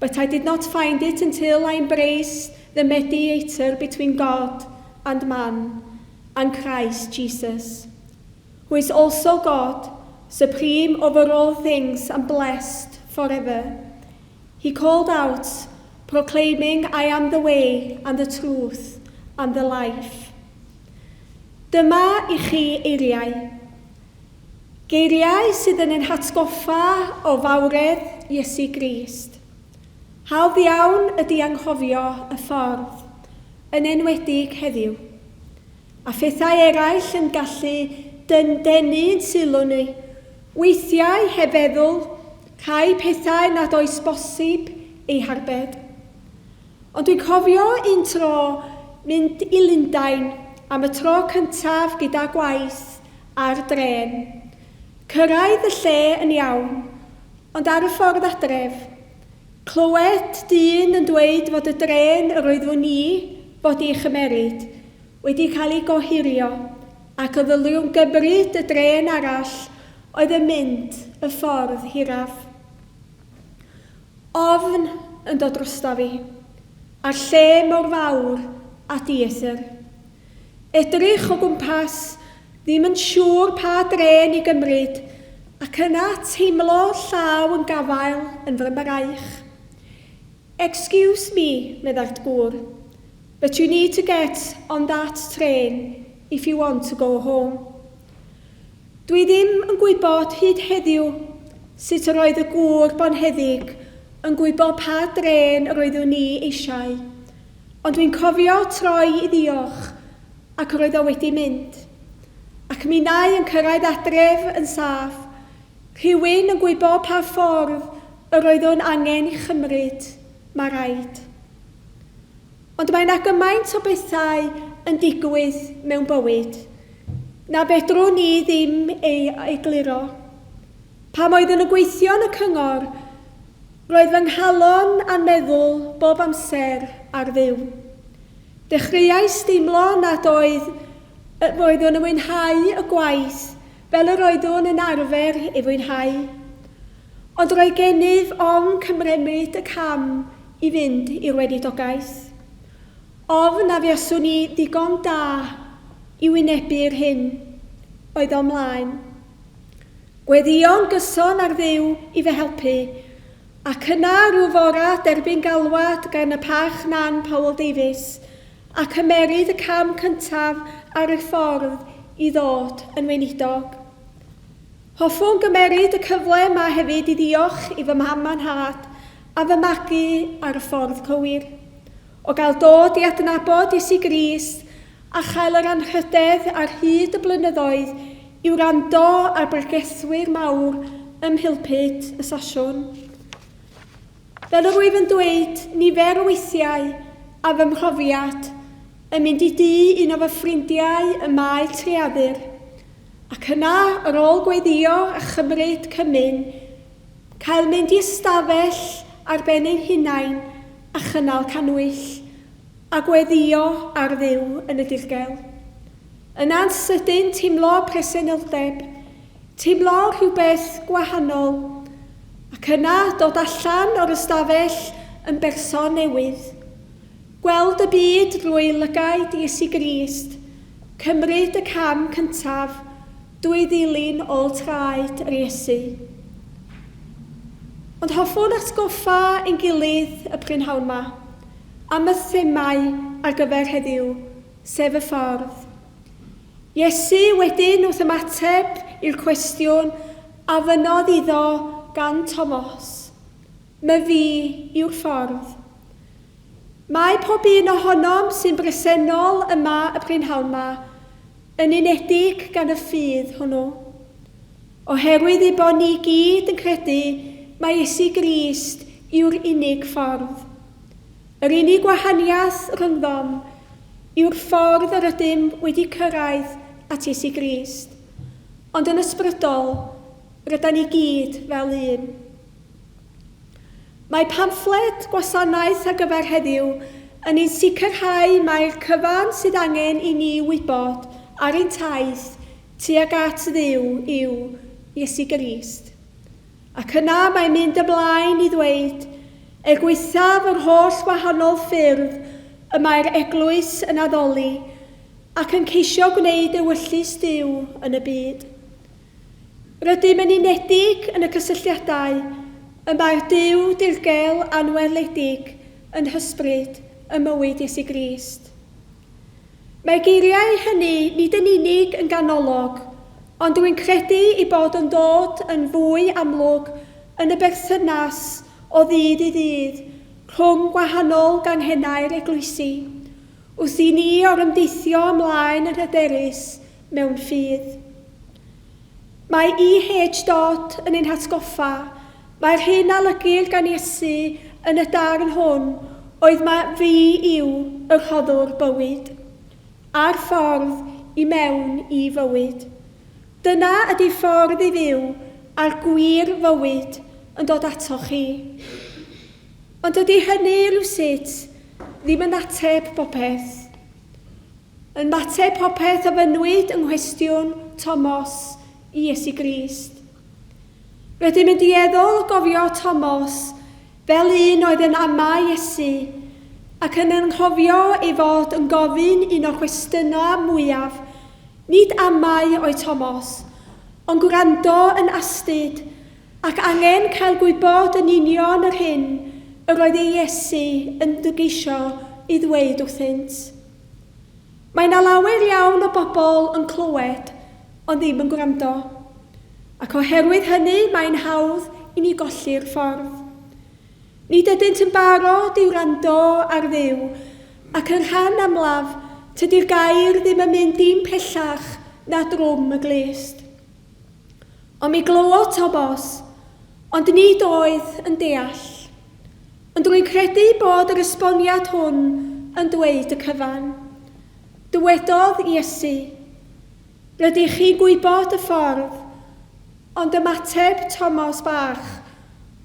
But I did not find it until I embraced the mediator between God and man, and Christ Jesus, who is also God, supreme over all things and blessed forever. He called out, proclaiming, I am the way and the truth and the life. Dyma i chi eiriau. Geiriau sydd yn ein hatgoffa o fawredd Iesu Grist. Hawdd iawn ydy anghofio y ffordd, yn enwedig heddiw. A phethau eraill yn gallu dyn denu ein sylw ni, weithiau heb feddwl, rhai pethau nad oes bosib eu harbed. Ond dwi'n cofio un tro mynd i Lundain am y tro cyntaf gyda gwaith ar drên. Cyrraedd y lle yn iawn, ond ar y ffordd adref, clywed dyn yn dweud fod y drên yr oeddwn i fod i chymeryd wedi cael ei gohirio ac y ddyliwn gymryd y drên arall oedd yn mynd y ffordd hiraf. Ofn yn dod drosta fi. a'r lle mor fawr a dieithr. Edrych o gwmpas, ddim yn siŵr pa drên i gymryd, ac yna teimlo llaw yn gafael yn fy mraich. Excuse me, meddai'r gŵr, but you need to get on that train if you want to go home. Dwi ddim yn gwybod hyd heddiw sut yr oedd y gŵr bonheddig yn gwybod pa drên yr oeddwn i eisiau, ond dwi'n cofio troi i ddiolch ac yr oedd o wedi mynd. Ac minnau yn cyrraedd adref yn saff, rhywun yn gwybod pa ffordd yr oeddwn angen i chymryd, mae rhaid. Ond mae 'na gymaint o bethau yn digwydd mewn bywyd na fedrwn ni ddim ei egluro. Pam oeddwn yn gweithio yn y cyngor, roedd fy nghalon a'n meddwl bob amser ar Dduw. Dechreuais deimlo nad oedd roeddwn yn mwynhau y gwaith fel yr oeddwn yn arfer ei fwynhau. Ond roedd gennyf ofn cymryd y cam i fynd i'r weinidogaeth. Ofn na fuaswn i ddigon da i wynebu'r hyn oedd o'm mlaen. Gweddïo'n gyson ar Dduw i fy helpu, ac yna rhyw fora derbyn galwad gan y Parch Nan Powell Davies, a cymeryd y cam cyntaf ar y ffordd i ddod yn weinidog. Hoffwn gymeryd y cyfle yma hefyd i ddiolch i fy mham a nhad a fy magu ar y ffordd cywir. O gael dod i adnabod Iesu Grist a chael yr anrhydedd ar hyd y blynyddoedd i wrando ar bregethwyr mawr ym mhulpud y Sasiwn. Fel yr wyf yn dweud nifer o weithiau a fy mhrofiad, yn mynd i dŷ un o fy ffrindiau ym Mae Treaddur, Ac yna, ar ôl gweddïo a chymryd cymun, cael mynd i ystafell ar ben ein hunain a chynnal cannwyll, a gweddïo ar Dduw yn y dirgel. Yna'n sydyn teimlo presenoldeb, teimlo rhywbeth gwahanol, ac yna dod allan o'r ystafell yn berson newydd. Gweld y byd drwy lygaid Iesu Grist, cymryd y cam cyntaf dwy ddilyn ôl traed yr Iesu. Ond hoffwn atgoffa ein gilydd y prynhawn 'ma am y themâu ar gyfer heddiw, sef y ffordd. Iesu wedyn wrth ymateb i'r cwestiwn a fynnodd iddo gan Tomos, Myfi yw'r ffordd. Mae pob un ohonom sy'n bresennol yma y prynhawn 'ma yn unedig gan y ffydd hwnnw. Oherwydd ein bod ni gyd yn credu mai Iesu Grist yw'r unig ffordd. Yr unig wahaniaeth rhyngddom yw'r ffordd yr ydym wedi cyrraedd at Iesu Grist. Ond yn ysbrydol, rydan ni gyd fel un. Mae pamffled gwasanaeth ar gyfer heddiw yn ein sicrhau mai'r cyfan sydd angen i ni wybod ar ein taith tuag at Dduw yw Iesu Grist. Ac yna mae'n mynd ymlaen i ddweud, er gwaethaf yr holl wahanol ffyrdd y mae'r Eglwys yn addoli ac yn ceisio gwneud ewyllys Duw yn y byd, Rydym yn unedig yn y cysylltiadau y mae'r Duw dirgel anweledig yn hysbryd ym mywyd Iesu Grist. Mae geiriau hynny nid yn unig yn ganolog, ond rwy'n credu eu bod yn dod yn fwy amlwg yn y berthynas o ddydd i ddydd rhwng gwahanol ganghennau'r eglwysi, wrth i ni orymdeithio ymlaen yn hyderus mewn ffydd. Mae EH Dodd yn ein hatgoffa mai'r hyn a lygir gan Iesu yn y darn hwn oedd ma fi yw y rhoddwr bywyd, a'r ffordd i mewn i fywyd. Dyna ydy ffordd i fyw a'r gwir fywyd yn dod atoch chi. Ond dydy hynny rywsut ddim yn ateb bopeth. Yn mateb popeth a fynnwyd yng nghwestiwn Tomos i Iesu Grist. Rydym yn dueddol o gofio Tomos fel un oedd yn amau Iesu, Ac yn anghofio ei fod yn gofyn un o'r cwestiynau mwyaf, nid amau oedd Tomos, ond gwrando yn astud ac angen cael gwybod yn union yr hyn yr oedd ei Iesu yn geisio ei ddweud wrthynt. Mae 'na lawer iawn o bobl yn clywed ond ddim yn gwrando, ac oherwydd hynny mae'n hawdd i ni golli'r ffordd. Nid ydynt yn barod i wrando ar Dduw, ac yn rhan amlaf, tydi'r gair ddim yn mynd dim pellach na drwm y glust. Ond mi glywodd Tomos, ond nid oedd yn deall. Ond rwy'n credu bod yr esboniad hwn yn dweud y cyfan. Dywedodd Iesu, Rydych chi'n gwybod y ffordd, ond ymateb Tomos bach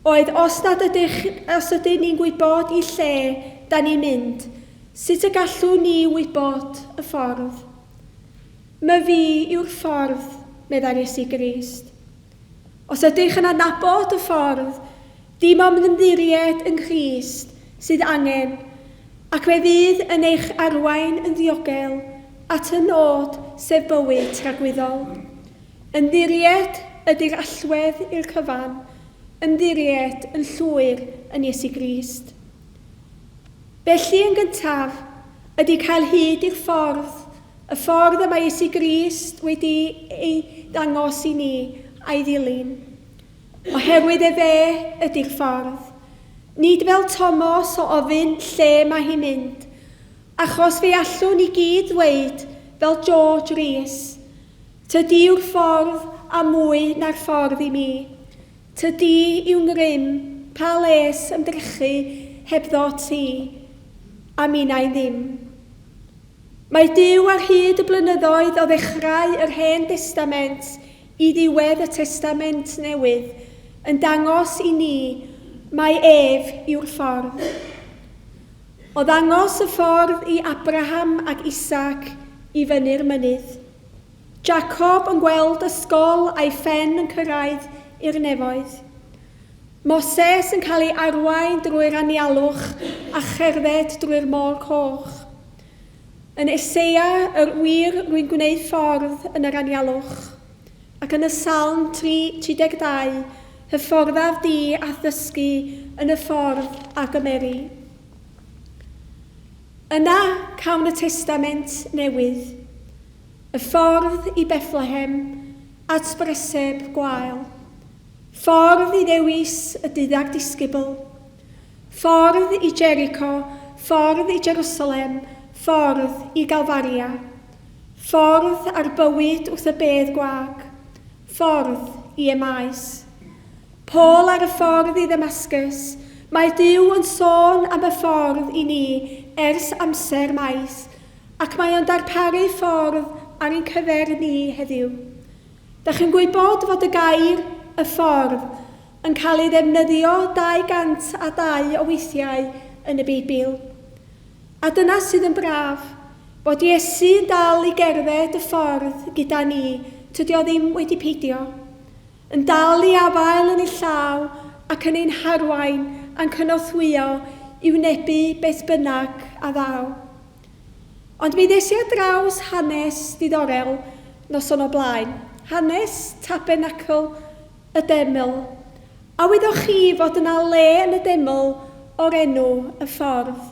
oedd os nad ydych, os ydyn ni'n gwybod i lle da ni'n mynd, sut y gallwn ni wybod y ffordd? Myfi yw'r ffordd, meddai'r Iesu Grist. Os ydych yn adnabod y ffordd, dim ond ymddiried yng Nghrist sydd angen, ac fe fydd yn eich arwain yn ddiogel at y nod, sef bywyd tragwyddol. Ymddiried ydy'r allwedd i'r cyfan, ymddiried yn llwyr yn Iesu Grist. Felly, yn gyntaf, ydy cael hyd i'r ffordd, y ffordd y mae Iesu Grist wedi ei ddangos i ni a'i ddilyn. Oherwydd efe ydy'r ffordd. Nid fel Tomos o ofyn lle mae hi'n mynd, achos fe allwn i gyd ddweud fel George Rees, Tydi yw'r ffordd a mwy na'r ffordd i mi. Tydi yw ngrym, pa les ymdrechu hebddo ti, a minnau ddim. Mae Duw ar hyd y blynyddoedd o ddechrau yr Hen Destament i ddiwedd y Testament Newydd yn dangos i ni mai Ef yw'r ffordd. O ddangos y ffordd i Abraham ac Isaac i fyny'r mynydd. Jacob yn gweld ysgol a'i phen yn cyrraedd i'r nefoedd. Moses yn cael ei arwain drwy'r anialwch a cherdded drwy'r Môr Coch. Yn Eseia, yr wir rwy'n gwneud ffordd yn yr anialwch. Ac yn y Salm 32, hyfforddaf di a'th ddysgu yn y ffordd a gymeri. Yna cawn y Testament Newydd. Y ffordd i Bethlehem, at breseb gwael. Ffordd i ddewis y deuddeg disgybl. Ffordd i Jericho, ffordd i Jerusalem, ffordd i Galfaria. Ffordd a'r bywyd wrth y bedd gwag. Ffordd i Emaus. Paul ar y ffordd i Ddamascus, mae Duw yn sôn am y ffordd i ni ers amser maith, ac mae o'n darparu ffordd ar ein cyfer ni heddiw. Dach chi'n gwybod fod y gair 'y ffordd' yn cael ei ddefnyddio 202 o weithiau yn y Beibl? A dyna sydd yn braf, bod Iesu yn dal i gerdded y ffordd gyda ni, tydi o ddim wedi peidio. Yn dal i afael yn ei llaw ac yn ein harwain a'n cynorthwyo i wynebu beth bynnag a ddaw. Ond mi ddes i ar draws hanes diddorel noson o blaen, hanes Tabernacl y Deml. A wyddoch chi fod yna le yn y Deml o'r enw Y Ffordd?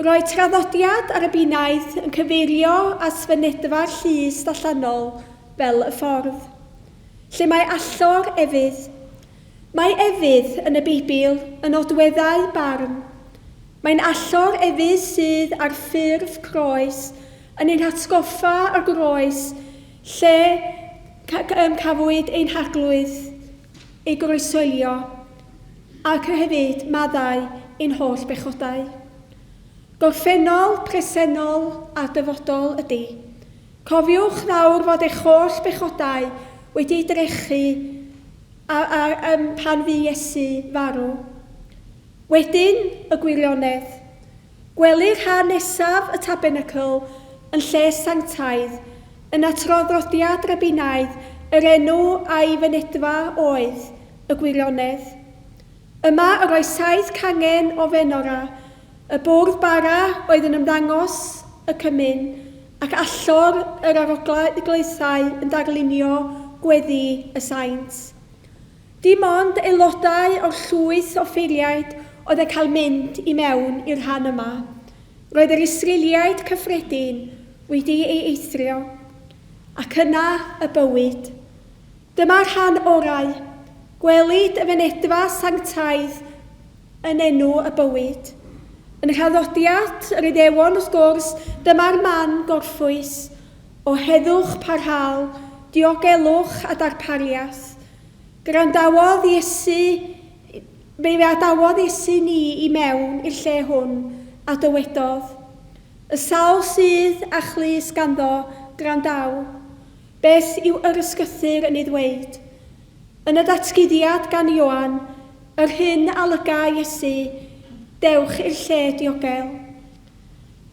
Roedd traddodiad Arabinaidd yn cyfeirio at fynedfa'r llys allanol fel Y Ffordd, lle mae allor efydd. Mae efydd yn y Beibl yn nodweddau barn. Mae'n allor efydd sydd ar ffurf croes yn ein hatgoffa o'r groes lle cafwyd ein Harglwydd ei groeshoelio ac hefyd maddau ein holl bechodau. Gorffennol, presennol a dyfodol ydy. Cofiwch nawr fod eich holl bechodau wedi eu drechu a, a, um, pan fu Iesu farw. Wedyn, y gwirionedd. Gwelir rhan nesaf y tabernacl yn lle sanctaidd, yna traddodiad Rabinaidd yr enw a'i fynedfa oedd, y gwirionedd. Yma yr oedd saith cangen o fenora. Y bwrdd bara oedd yn ymddangos y cymun, ac allor yr arogleuthau yn darlunio gweddi y saint. Dim ond aelodau o'r llwyth offeiriaid oedd yn cael mynd i mewn i'r rhan yma. Roedd yr Israeliaid cyffredin wedi ei eithrio. Ac yna y bywyd. Dyma'r rhan orau. Gwelid y fynedfa sanctaidd yn enw y bywyd. Yn nhraddodiad yr Iddewon, wrth gwrs, dyma'r man gorffwys o heddwch parhaol, diogelwch a darpariaeth. Gwrandawodd Iesu, fe adawodd Iesu ni i mewn i'r lle hwn, a dywedodd, Y sawl sydd â chlust ganddo, gwrandaw. Beth yw yr ysgythyr yn ei ddweud? Yn y datguddiad gan Ioan, yr hyn a olyga Iesu, Dewch i'r lle diogel.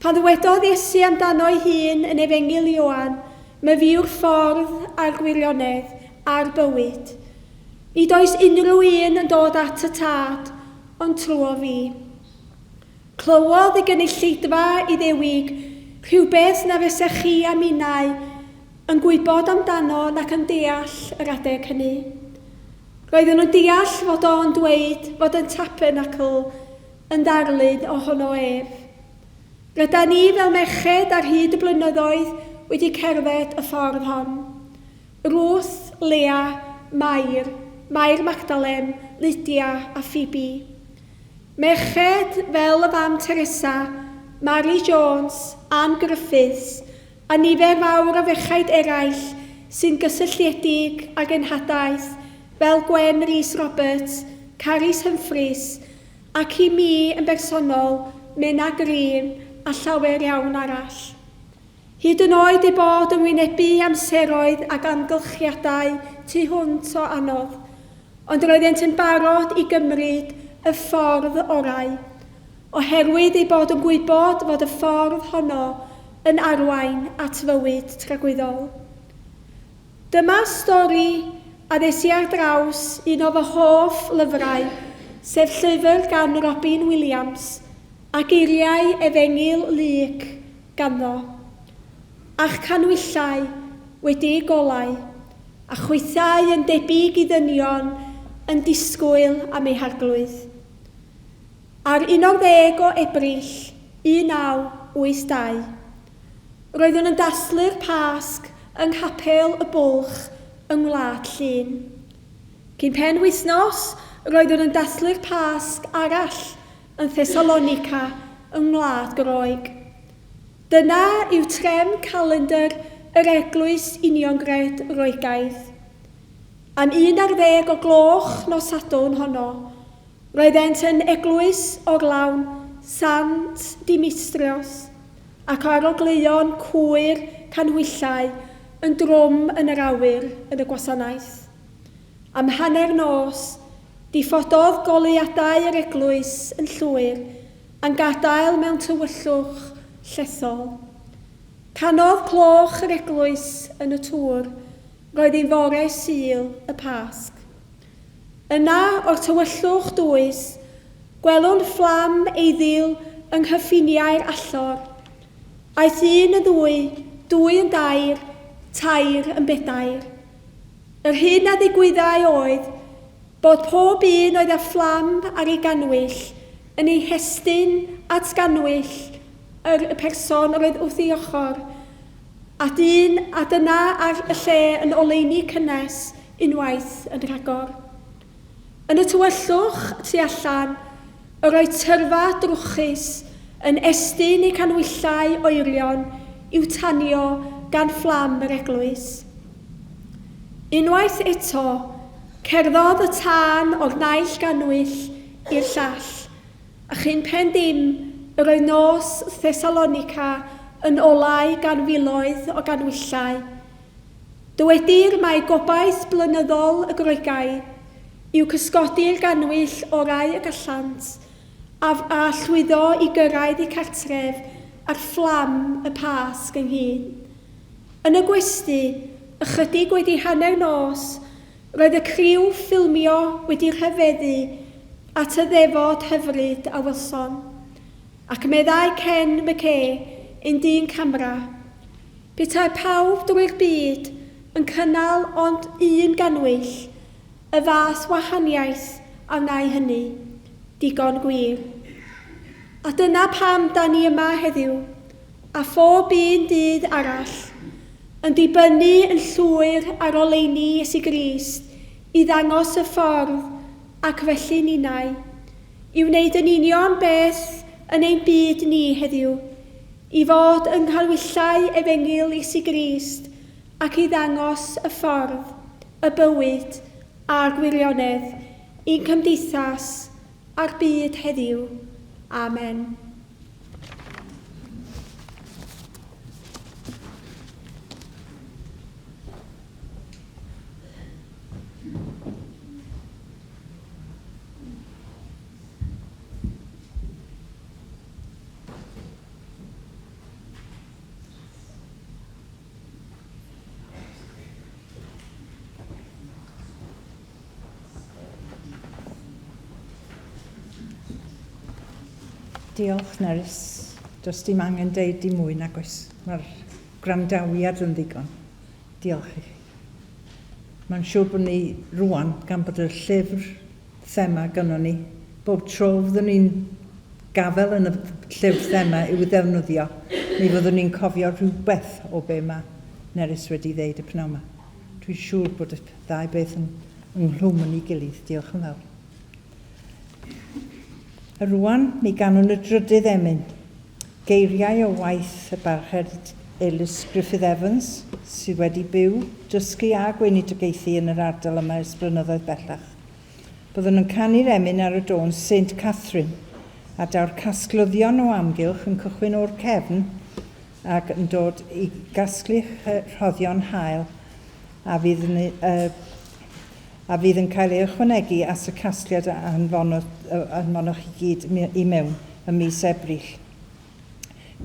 Pan ddywedodd Iesu amdano'i hun yn Efengyl Ioan, Myfi yw'r ffordd a'r gwirionedd a'r bywyd. Nid oes unrhyw un yn dod at y Tad ond trwo fi. Clywodd y gynulleidfa Iddewig rhywbeth na fysech chi a minnau yn gwybod amdano nac yn deall yr adeg hynny. Roedden nhw'n deall fod o'n dweud fod y tabernacl yn ddarlun ohono ef. Rydan ni fel merched ar hyd y blynyddoedd wedi cerdded y ffordd hon. Ruth, Lea, Mair, Mair Magdalen, Lydia a Phoebe. Merched fel y fam Teresa, Mari Jones, Ann Griffiths, a nifer fawr o ferchaid eraill sy'n gysylltiedig â'r genhadaeth, fel Gwen Rees Roberts, Carys Humphreys, ac i mi yn bersonol, Menna Green a llawer iawn arall. Hyd yn oed eu bod yn wynebu amseroedd ac amgylchiadau tu hwnt o anodd, ond roeddent yn barod i gymryd y ffordd orau, oherwydd eu bod yn gwybod fod y ffordd honno yn arwain at fywyd tragwyddol. Dyma stori a ddes i ar draws un o fy hoff lyfrau, sef llyfr gan Robin Williams, a geiriau Efengyl Luc ganddo. A'ch canhwyllau wedi eu golau, a chwithau yn debyg i ddynion yn disgwyl am eu harglwydd. Ar 11 o Ebrill 1982, roeddwn yn dathlu'r Pasg yng Nghapel y Bwlch yng Ngwlad Llŷn. Cyn pen wythnos, roeddwn yn dathlu'r Pasg arall yn Thessalonica yng Ngwlad Groeg. Dyna yw trefn calendr yr Eglwys Uniongred Roegaidd. Am un ar ddeg o gloch nos Sadwrn honno, Roeddent yn eglwys orlawn Sant Dimitrios, ac arogleuon cwyr canhwyllau yn drwm yn yr awyr yn y gwasanaeth. Am hanner nos, diffododd goleuadau yr eglwys yn llwyr, a'n gadael mewn tywyllwch llethol. Canodd cloch yr eglwys yn y tŵr, roedd hi'n fore Sul y Pasg. Yna, o'r tywyllwch dwys, gwelwn fflam eiddil yng nghyffiniau'r allor. Aeth un yn ddwy, dwy yn dair, tair yn bedair. Yr hyn a ddigwyddai oedd, bod pob un oedd â fflam ar ei gannwyll yn ei hestyn at gannwyll yr y person yr oedd wrth ei ochr, a dyn, a dyna ar y lle yn oleuni cynnes unwaith yn rhagor. Yn y tywyllwch tu allan, yr oedd tyrfa drwchus yn estyn eu canhwyllau oerion i'w tanio gan fflam yr eglwys. Unwaith eto, cerddodd y tân o'r naill gannwyll i'r llall, a chyn pen dim, yr oedd nos Thesalonica yn olau gan filoedd o ganhwyllau. Dywedir mai gobaith blynyddol y Groegaidd yw cysgodi'r gannwyll orau y gallant a a llwyddo i gyrraedd eu cartref ar fflam y Pasg ynghyd. Yn y gwesty, ychydig wedi hanner nos, roedd y criw ffilmio wedi rhyfeddu at y ddefod hyfryd a welson. Ac meddai Ken McKay, un dyn camera, petai pawb drwy'r byd yn cynnal ond un gannwyll, y fath wahaniaeth a wnâi hynny. Digon gwir. A dyna pam 'da ni yma heddiw, a phob un dydd arall, yn dibynnu yn llwyr ar oleuni Iesu Grist i ddangos y ffordd ac felly ninnau, i wneud yn union beth yn ein byd ni heddiw, i fod yng nghanwyllau Efengyl Iesu Grist ac i ddangos y ffordd, y bywyd, a'r gwirionedd i'n cymdeithas a'r byd heddiw. Amen. Diolch, Nerys. Does dim angen deud dim mwy nag oes. Mae'r gwrandawiad yn ddigon. Diolch i chi. Mae'n siŵr bod ni rwan, gan bod y llyfr thema gynnon ni, bob tro fyddwn ni'n gafel yn y llyfr thema i'w ddefnyddio, mi fyddwn ni'n cofio rhywbeth o be mae Nerys wedi ddeud y pnawn 'ma. Dwi'n siŵr bod y ddau beth yn ynghlwm yn ei gilydd. Diolch yn fawr. A rwan, mi ganwn y drydydd emyn. Geiriau o waith y Barched Elis Griffith Evans, sydd wedi byw, dysgu a gweinidogaethu yn yr ardal yma ers blynyddoedd bellach. Byddwn yn canu'r emyn ar y dôn Saint Catherine, a daw'r casglyddion o amgylch yn cychwyn o'r cefn ac yn dod i gasglu rhoddion hael a fydd yn, uh, a fydd yn cael ei ychwanegu at y casgliad a anfonoch i gyd i mewn ym mis Ebrill.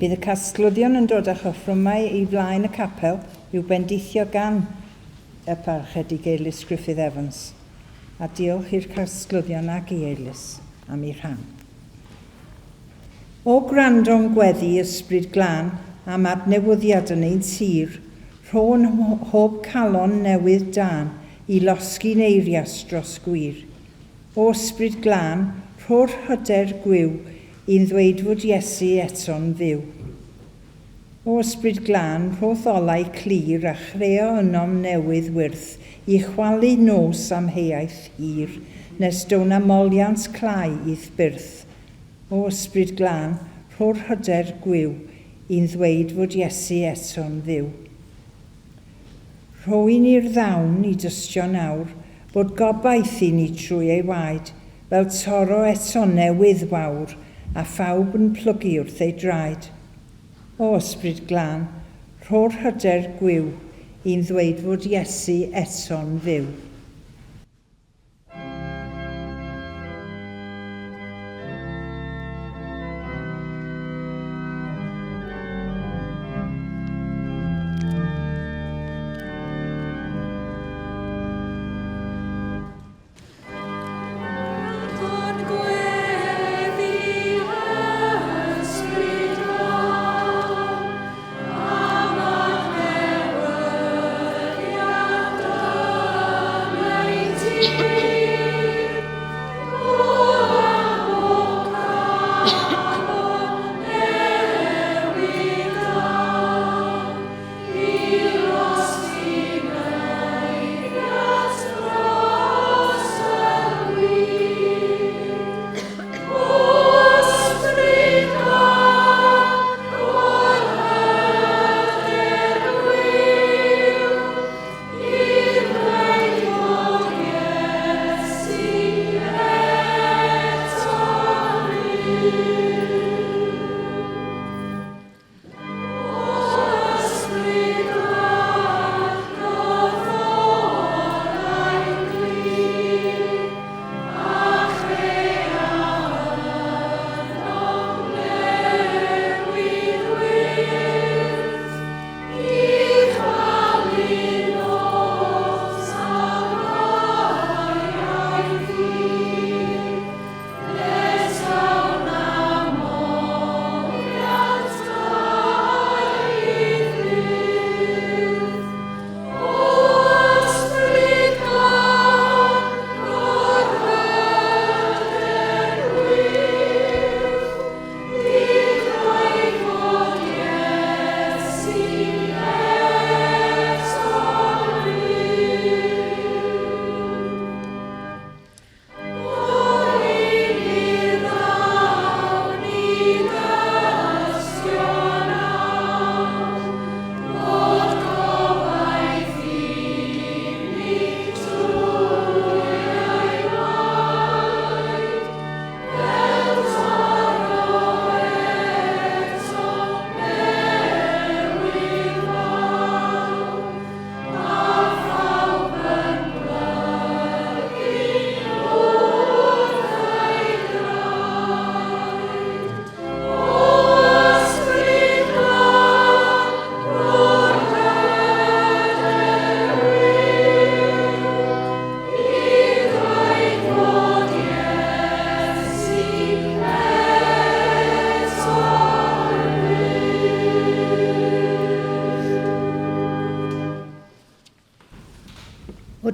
Bydd y casglyddion yn dod â choffrymau i flaen y capel i'w bendithio gan y Parchedig Eilis Griffith Evans, a diolch i'r casglyddion ac i Eilis am ei rhan. O gwrando'n gweddi Ysbryd Glân am adnewyddiad yn ein tir, rho'n mhob calon newydd dân i losgi'n eirias dros gwir. O Ysbryd Glân, rho'r hyder gwiw i'n ddweud fod Iesu eto'n fyw. O Ysbryd Glân, rho'th olau clir a chreo ynom newydd wyrth i chwalu nos amheuaeth hir, nes down â moliant clai i'th byrth. O Ysbryd Glân, rho'r hyder gwiw i'n ddweud fod Iesu eto'n fyw. Rho i ni'r ddawn i dystio nawr bod gobaith i ni trwy ei waed, fel toro eto newydd wawr a phawb yn plygu wrth ei draed. O Ysbryd Glân, rho'r hyder gwiw i'n ddweud fod Iesu eto'n fyw.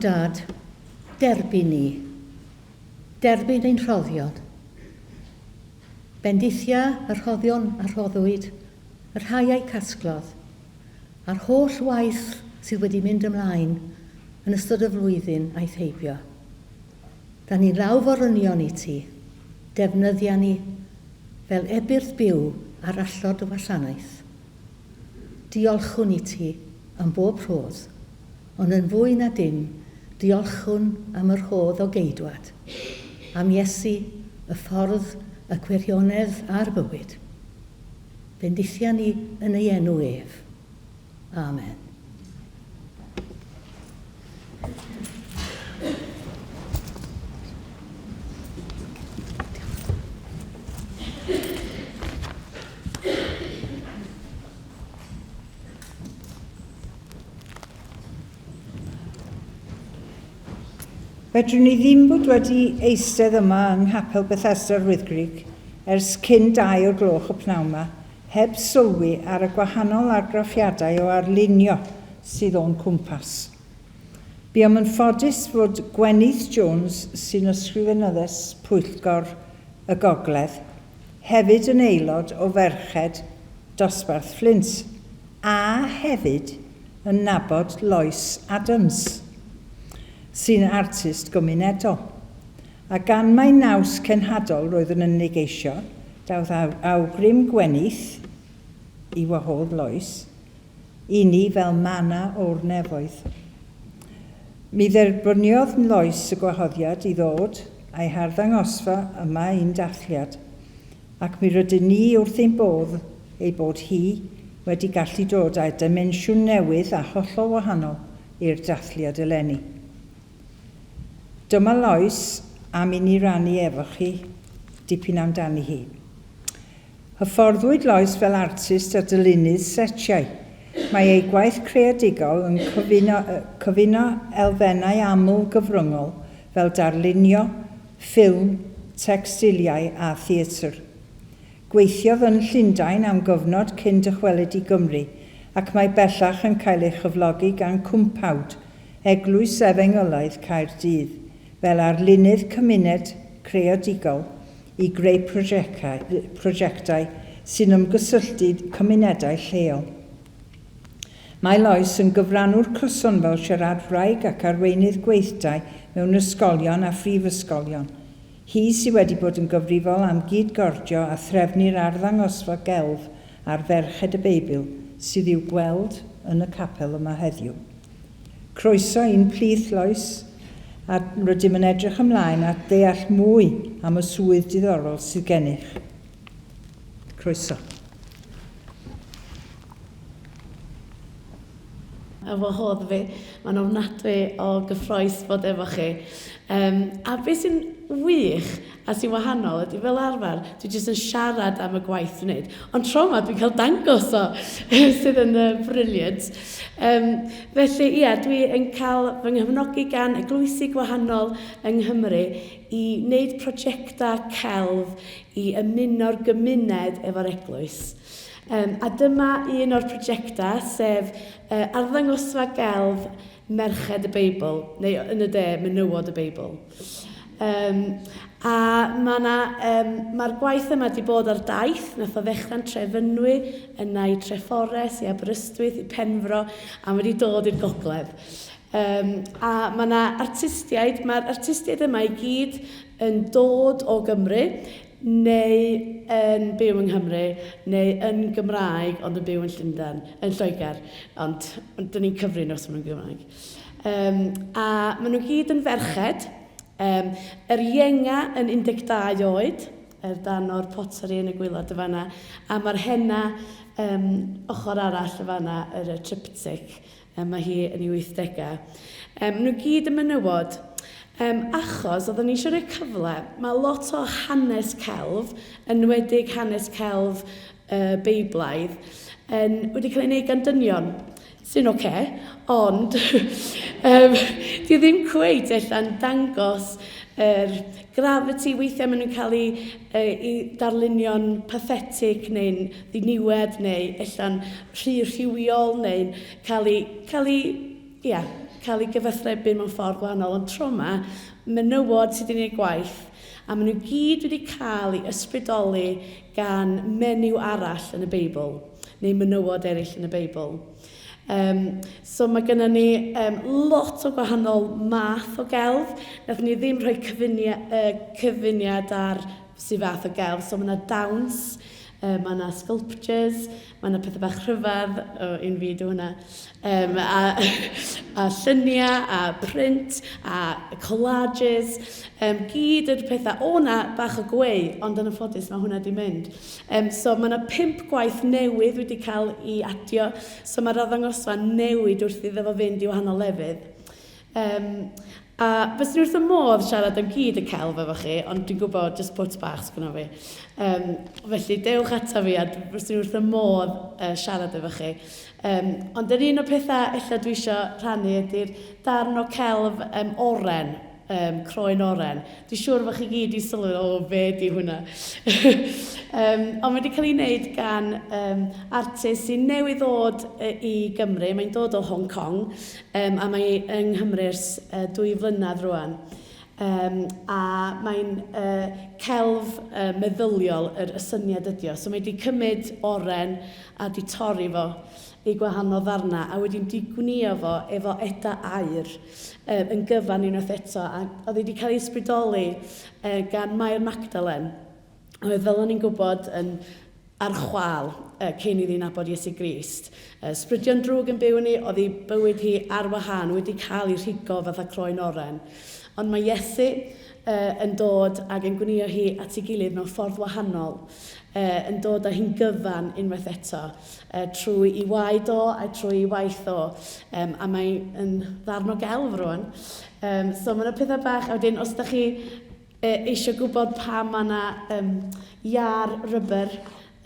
Dad, derbyn ni. Derbyn ein rhoddion. Bendithia y rhoddion a rhoddwyd, y rhai a'i casglodd, a'r holl waith sydd wedi mynd ymlaen yn ystod y flwyddyn aeth heibio. Da ni'n lawforynion i ti, defnyddia ni fel ebyrth byw ar allor dy wasanaeth. Diolchwn i ti am bob rhodd, ond yn fwy na dim, diolchwn am y rhodd o geidwad, am Iesu, y ffordd, y gwirionedd a'r bywyd. Bendithia ni yn ei enw ef. Amen. Fedrwn ni ddim bod wedi eistedd yma yng Nghapel Bethesda'r Wyddgrug ers cyn 2 o'r gloch y pnawn 'ma heb sylwi ar y gwahanol argraffiadau o arlunio sydd o'n cwmpas. Buom yn ffodus fod Gwenith Jones, sy'n ysgrifenyddes Pwyllgor y Gogledd, hefyd yn aelod o Ferched Dosbarth Fflint, a hefyd yn nabod Lois Adams, sy'n artist gymunedol. A gan mai naws cenhadol roeddwn yn ei geisio, dawdd awgrym Gwenith i wahodd Lois i ni fel mana o'r nefoedd. Mi dderbyniodd Lois y gwahoddiad i ddod a'i harddangosfa yma i'n dathliad, ac mi rydyn ni wrth ein bodd ei bod hi wedi gallu dod â dimensiwn newydd a hollol wahanol i'r dathliad eleni. Dyma Lois am i ni rannu efo chi dipyn amdani hi. Hyfforddwyd Lois fel artist a dylunydd setiau. Mae ei gwaith creadigol yn cyfuno, cyfuno elfennau aml-gyfryngol fel darlunio, ffilm, tecstiliau a theatr. Gweithiodd yn Llundain am gyfnod cyn dychwelyd i Gymru ac mae bellach yn cael ei chyflogi gan Cwmpawd, Eglwys Efengylaidd Caerdydd, fel arlunydd cymuned creadigol i greu prosiectau sy'n ymgysylltu cymunedau lleol. Mae Lois yn gyfrannwr cyson fel siaradwraig ac arweinydd gweithdai mewn ysgolion a phrifysgolion. Hi sydd wedi bod yn gyfrifol am gyd-gordio a threfnu'r arddangosfa gelf ar Ferched y Beibl sydd i'w gweld yn y capel yma heddiw. Croeso i'n plith, Lois, a rydym yn edrych ymlaen at ddeall mwy am y swydd diddorol sydd gennych. Croeso. A wahodd fi. Mae'n ofnadwy o gyffroes bod efo chi. Um, a beth sy'n wych a sy'n wahanol ydy fel arfer, dwi jyst yn siarad am y gwaith dwi'n gwneud. Ond tro yma dwi'n cael dangos o, sydd yn uh, brilliant. Um, felly, ia, dwi yn cael fy nghefnogi gan eglwysi gwahanol yng Nghymru i wneud prosiectau celf i ymuno'r gymuned efo'r eglwys. Um, a dyma un o'r prosiectau, sef uh, arddangosfa gelf Merched y Beibl, neu yn y de, Menywod y Beibl. Um, a mae'r ma um, ma gwaith yma wedi bod ar daith, nath o ddechrau'n Trefynwy, yna i Trefforest, i Aberystwyth, i Penfro, a wedi dod i'r gogledd. Um, a mae yna artistiaid, mae'r artistiaid yma i gyd yn dod o Gymru, neu yn byw yng Nghymru, neu yn Gymraeg, ond yn byw yn Llundain, yn Lloegr, ond, ond dyn ni'n cyfri nhw os maen nhw'n Gymraeg. Um, a maen nhw gyd yn ferched, um, yr ienga yn 12 oed, er dan o'r pottery yn y gwylod y fanna, a mae'r henna um, ochr arall y fanna, yr y triptych, um, mae hi yn ei 80au. Um, nhw gyd yn menywod, um, achos oeddwn ni eisiau rhoi cyfle, mae lot o hanes celf, enwedig hanes celf uh, Beiblaidd, yn, wedi cael ei wneud gan dynion, sy'n oce, okay, ond um, di ddim cweit ella'n dangos yr gravity, weithiau maen nhw'n cael ei, ei darlunio'n pathetic neu'n ddiniwed neu ella'n rhy rhywiol neu'n cael ei, cael ei, ia, cael ei gyfathrebu mewn ffordd gwahanol, ond tro yma, menywod sydd wedi gwneud gwaith, a maen nhw gyd wedi cael eu ysbrydoli gan menyw arall yn y Beibl, neu menywod eraill yn y Beibl. Um, so mae gennym ni um, lot o gwahanol math o gelf. Nathon ni ddim rhoi cyfuniad, cyfuniad ar sydd fath o gelf. So mae yna dawns, mae yna sculptures, mae yna pethau bach rhyfedd, o, un fi dw hwnna, um, a, a lluniau, a print, a collages, um, gyd yr pethau. O na, bach o gweu, ond yn anffodus mae hwnna di mynd. Um, so mae yna 5 gwaith newydd wedi cael ei adio, so mae'r arddangosfa newid wrth iddo fo fynd i wahanol lefydd. Um, a fyswn i wrth y modd siarad am gyd y celf efo chi, ond dwi'n gwybod just pwt bach sgynno fi. Um, felly dewch ata fi a fyswn i wrth y modd siarad efo chi. Um, ond yr un o'r pethau ella dwi eisiau rhannu ydy'r darn o celf um, oren, um, croen oren. Dwi'n siŵr fod chi gyd i sylwi, o, be di hwnna? um, ond mae wedi cael ei wneud gan um, artist sy'n newydd ddod i Gymru. Mae'n dod o Hong Kong, um, a mae yng Nghymru ers 2 flynedd rwan. Um, a mae'n uh, celf uh, meddyliol yr y syniad ydi o. So mae wedi cymryd oren a di torri fo i gwahanol ddarnau a wedyn di gwnio fo efo eda aur uh, yn gyfan unwaith eto. A oedd wedi cael ei ysbrydoli uh, gan Mair Magdalen, oedd fel o'n i'n gwybod yn ar chwâl uh, cyn iddi nabod Iesu Grist. Ysbrydion drwg yn byw yn hi, oedd ei bywyd hi ar wahân, wedi cael ei rhigo fatha croen oren. Ond mae Iesu uh, yn dod ac yn gwnio hi at ei gilydd mewn ffordd wahanol, uh, yn dod â hi'n gyfan unwaith eto, uh, trwy i waed o a trwy i waith o. Um, a mae yn ddarn o gelf rwan. Um, so mae yna pethau bach, a wedyn os da chi eisiau gwybod pam mae yna um, iar rubber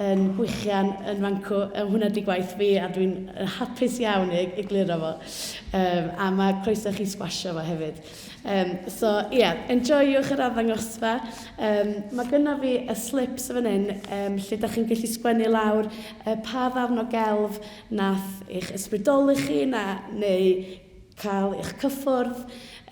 yn gwichian yn fancw, hwnna di gwaith fi a dwi'n hapus iawn i egluro fo. Um, a mae croeso chi sgwasio fo hefyd. Um, so ie, yeah, enjoywch yr arddangosfa. Um, mae gynna fi y slips fan hyn um, lle da chi'n gallu sgwennu lawr uh, pa ddarn o gelf nath eich ysbrydoli chi na, neu cael eich cyffwrdd.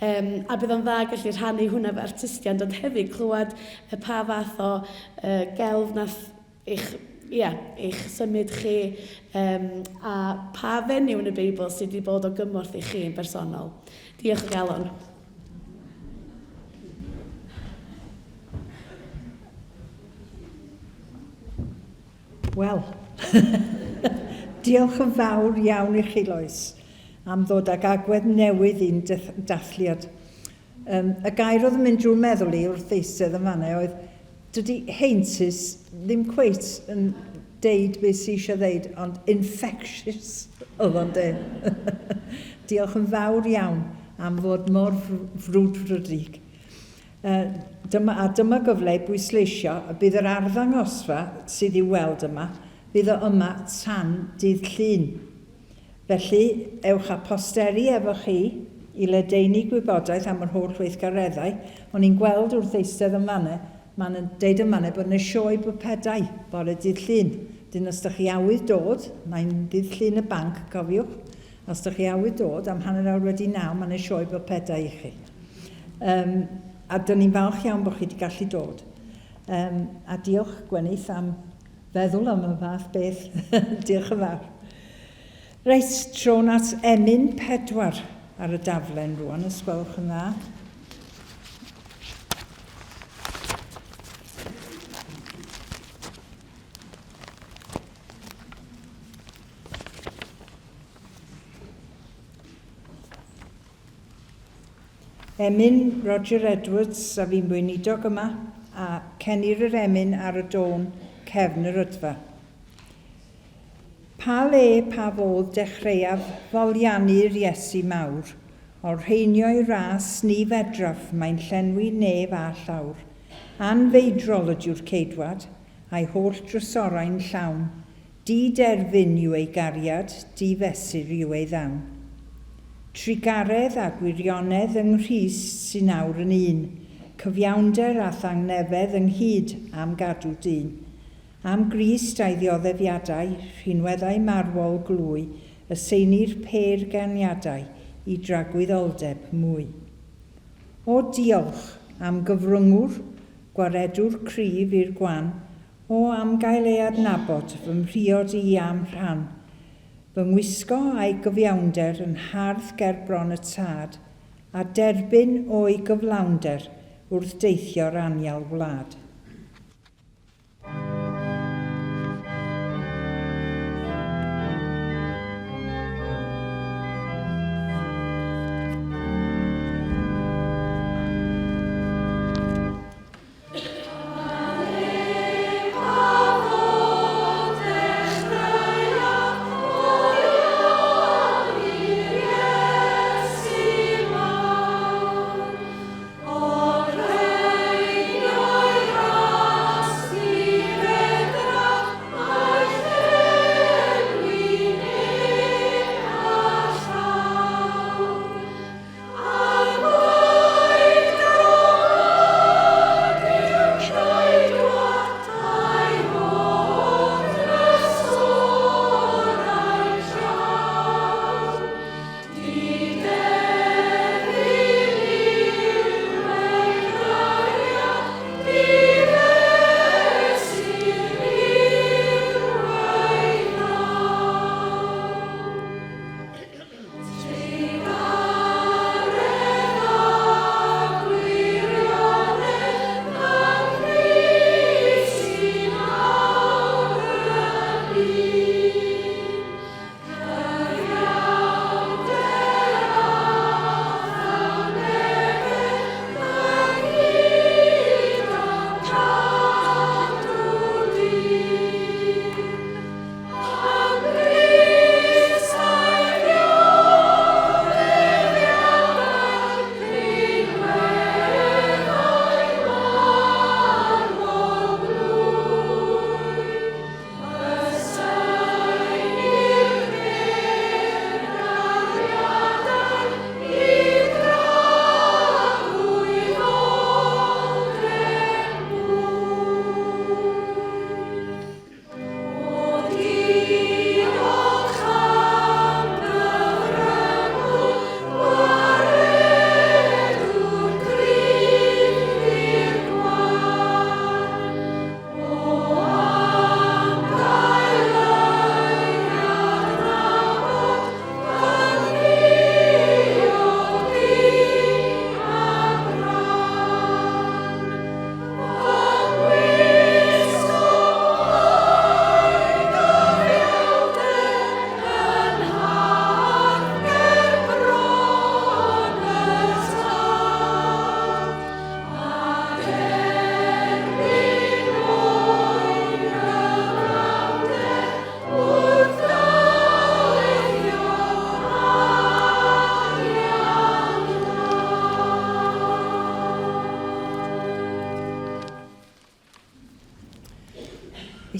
Um, a bydd o'n dda gallu rhannu hwnna efo artistiaid, ond hefyd clywed y pa fath o uh, gelf nath eich, yeah, eich symud chi um, a pa fenyw yn y Beibl sydd wedi bod o gymorth i chi yn bersonol. Diolch o galon. Wel, diolch yn fawr iawn i chi, Lois, am ddod ag agwedd newydd i'n dathliad. Um, y gair oedd yn mynd drwy'n meddwl i wrth eistedd yn fanna oedd, dydy heintus ddim cweit yn deud beth sydd eisiau ddeud, ond infectious oedd o'n deud. Diolch yn fawr iawn am fod mor frwdfrydig. Uh, dyma, a dyma gyfle i bwysleisio y bydd yr arddangosfa sydd i'w weld yma, fydd o yma tan dydd Llun. Felly, ewch â posteri efo chi i ledaenu gwybodaeth am yr holl weithgareddau. O'n i'n gweld wrth eistedd yn fanna, ma'n yn deud yn fanna bod yna sioe bwpedau bore dydd Llun. Dyn os ydych chi awydd dod, mae'n dydd Llun y banc, cofiwch. Os ydych chi awydd dod am 9:30, mae'n yna sioe bwpedau i chi. Um, a dyn ni'n falch iawn bod chi wedi gallu dod. Um, a diolch Gwenith am feddwl am y fath beth. Diolch yn fawr. Reit, tro'n at emyn 4 ar y daflen rwan, os gwelwch yn dda. Emyn Roger Edwards a fi'n weinidog yma, a cenir yr emyn ar y dôn cefn yr ydfa. Pa le, pa fodd dechreuaf foliannu'r Iesu mawr, olrheinio'i ras ni fedraf, mae'n llenwi nef a llawr. Anfeidrol ydyw'r ceidwad, a'i holl drysorau'n llawn, di-derfyn yw ei gariad, di-fesur yw ei ddawn. Trugaredd a gwirionedd yng Nghrist sy'n awr yn un, cyfiawnder a thangnefedd ynghyd am gadw dyn. Am Grist a'i ddioddefiadau, rhinweddau marwol glwy, y seinir pêr ganiadau i dragwyddoldeb mwy. O diolch am gyfryngwr, gwaredwr cryf i'r gwan, o am gael ei adnabod fy mhriod i a'm rhan, fy ngwisgo a'i gyfiawnder yn hardd ger bron y Tad, a derbyn o'i gyflawnder wrth deithio'r anial wlad.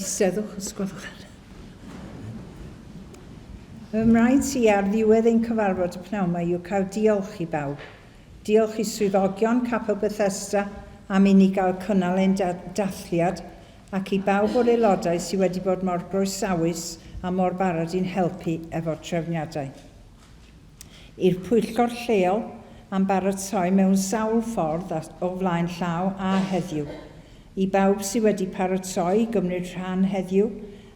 Eisteddwch os gwelwch yn. Fy mraint i ar ddiwedd ein cyfarfod y pnawn 'ma yw cael diolch i bawb. Diolch i swyddogion Capel Bethesda am i ni gael cynnal ein dathliad ac i bawb o'r aelodau sydd wedi bod mor groesawus a mor barod i'n helpu efo'r trefniadau. I'r pwyllgor lleol am baratoi mewn sawl ffordd o flaen llaw a heddiw. I bawb sydd wedi paratoi i gymryd rhan heddiw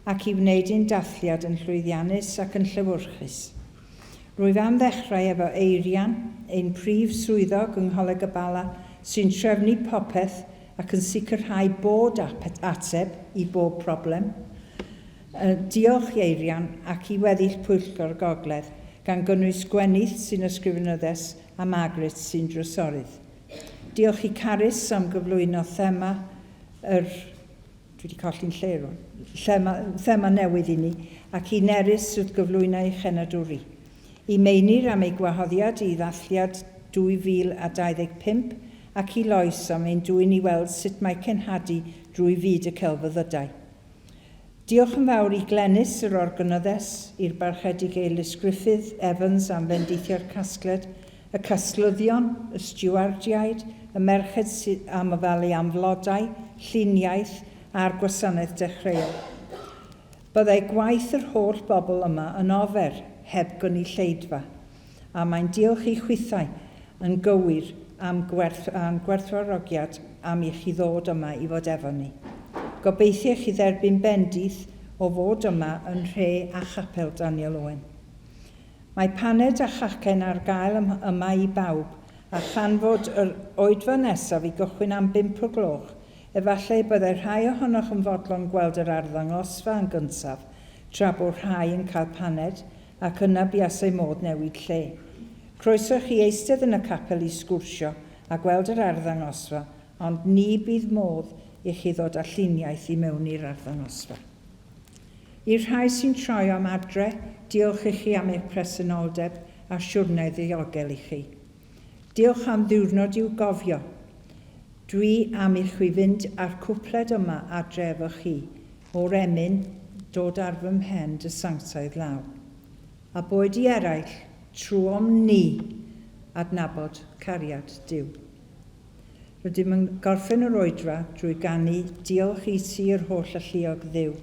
ac i wneud ein dathliad yn llwyddiannus ac yn llewyrchus. Rwyf am ddechrau efo Eirian, ein prif swyddog yng Ngholeg y Bala, sy'n trefnu popeth ac yn sicrhau bod ateb i bob problem. Diolch i Eirian ac i weddill Pwyllgor y Gogledd, gan gynnwys Gwenith sy'n ysgrifenyddes a Margaret sy'n drysorydd. Diolch i Carys am gyflwyno thema yr... dwi wedi colli'n lle rwan. Thema, thema newydd i ni, ac i Nerys wrth gyflwyno ei chenadwri. I Meinir am ei gwahoddiad i ddathliad 2025 ac i Lois am ein dwyn i weld sut mae cenhadu drwy fyd y celfyddydau. Diolch yn fawr i Glenys, yr organyddes, i'r Barchedig Eilis Gruffydd Evans am fendithio'r casgled, y casglyddion, y stiwardiaid, y merched sy am ofalu am flodau, lluniaeth, a'r gwasanaeth dechreuol. Byddai gwaith yr holl bobl yma yn ofer heb gynulleidfa. A mae'n diolch i chwithau yn gywir am, gwerth, am gwerthfawrogiad am i chi ddod yma i fod efo ni. Gobeithio chi dderbyn bendith o fod yma yn rhe a chapel Daniel Owen. Mae paned a chacen ar gael yma i bawb, a chan fod yr oedfa nesaf i gychwyn am 5 o gloch, efallai byddai rhai ohonoch yn fodlon gweld yr arddangosfa yn gyntaf, tra bod rhai yn cael paned, ac yna buasai modd newid lle. Croeso chi eistedd yn y capel i sgwrsio a gweld yr arddangosfa, ond ni bydd modd i chi ddod â lluniaeth i mewn i'r arddangosfa. I'r rhai sy'n troi am adre, diolch i chi am eich presenoldeb a siwrne ddiogel i chi. Diolch am ddiwrnod i'w gofio. Dwi am i chwi fynd â'r cwpled yma adre efo chi, o'r emyn dod ar fy mhen dy sanctaidd law. A boed i eraill, trwom ni, adnabod cariad Duw. Rydym yn gorffen yr oedfa drwy ganu Diolch i ti yr holl alluog Dduw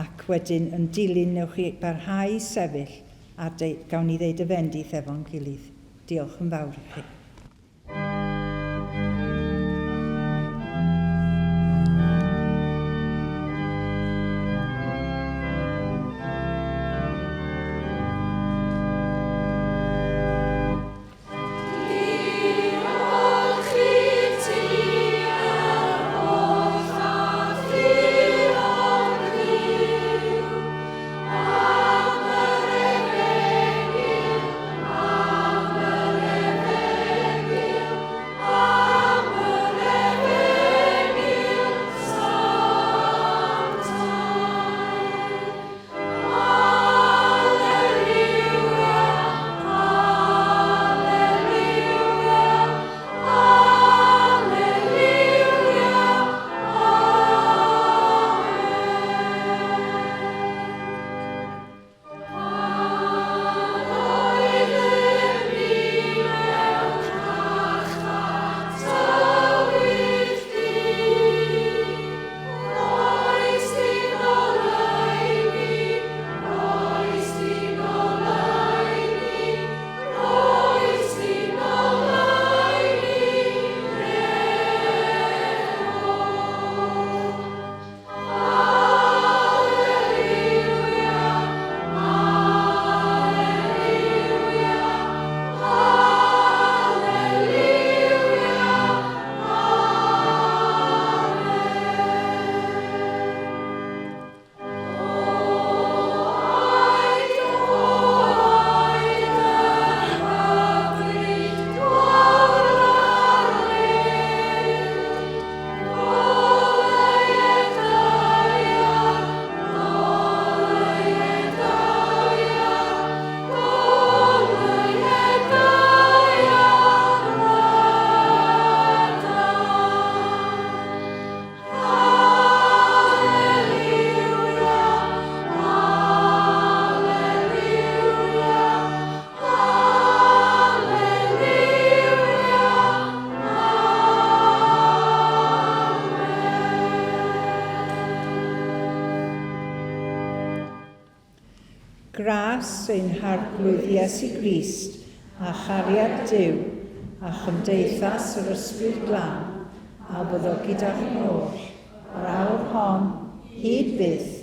ac wedyn yn dilyn newch chi barhau i sefyll a gawn ni ddeud y fendith efo'n gilydd. Diolch yn fawr i chi. Gras ein Harglwydd Iesu Grist a chariad Duw a chymdeithas yr Ysbryd Glân a fyddo gyda chi oll, yr awr hon, hyd byth.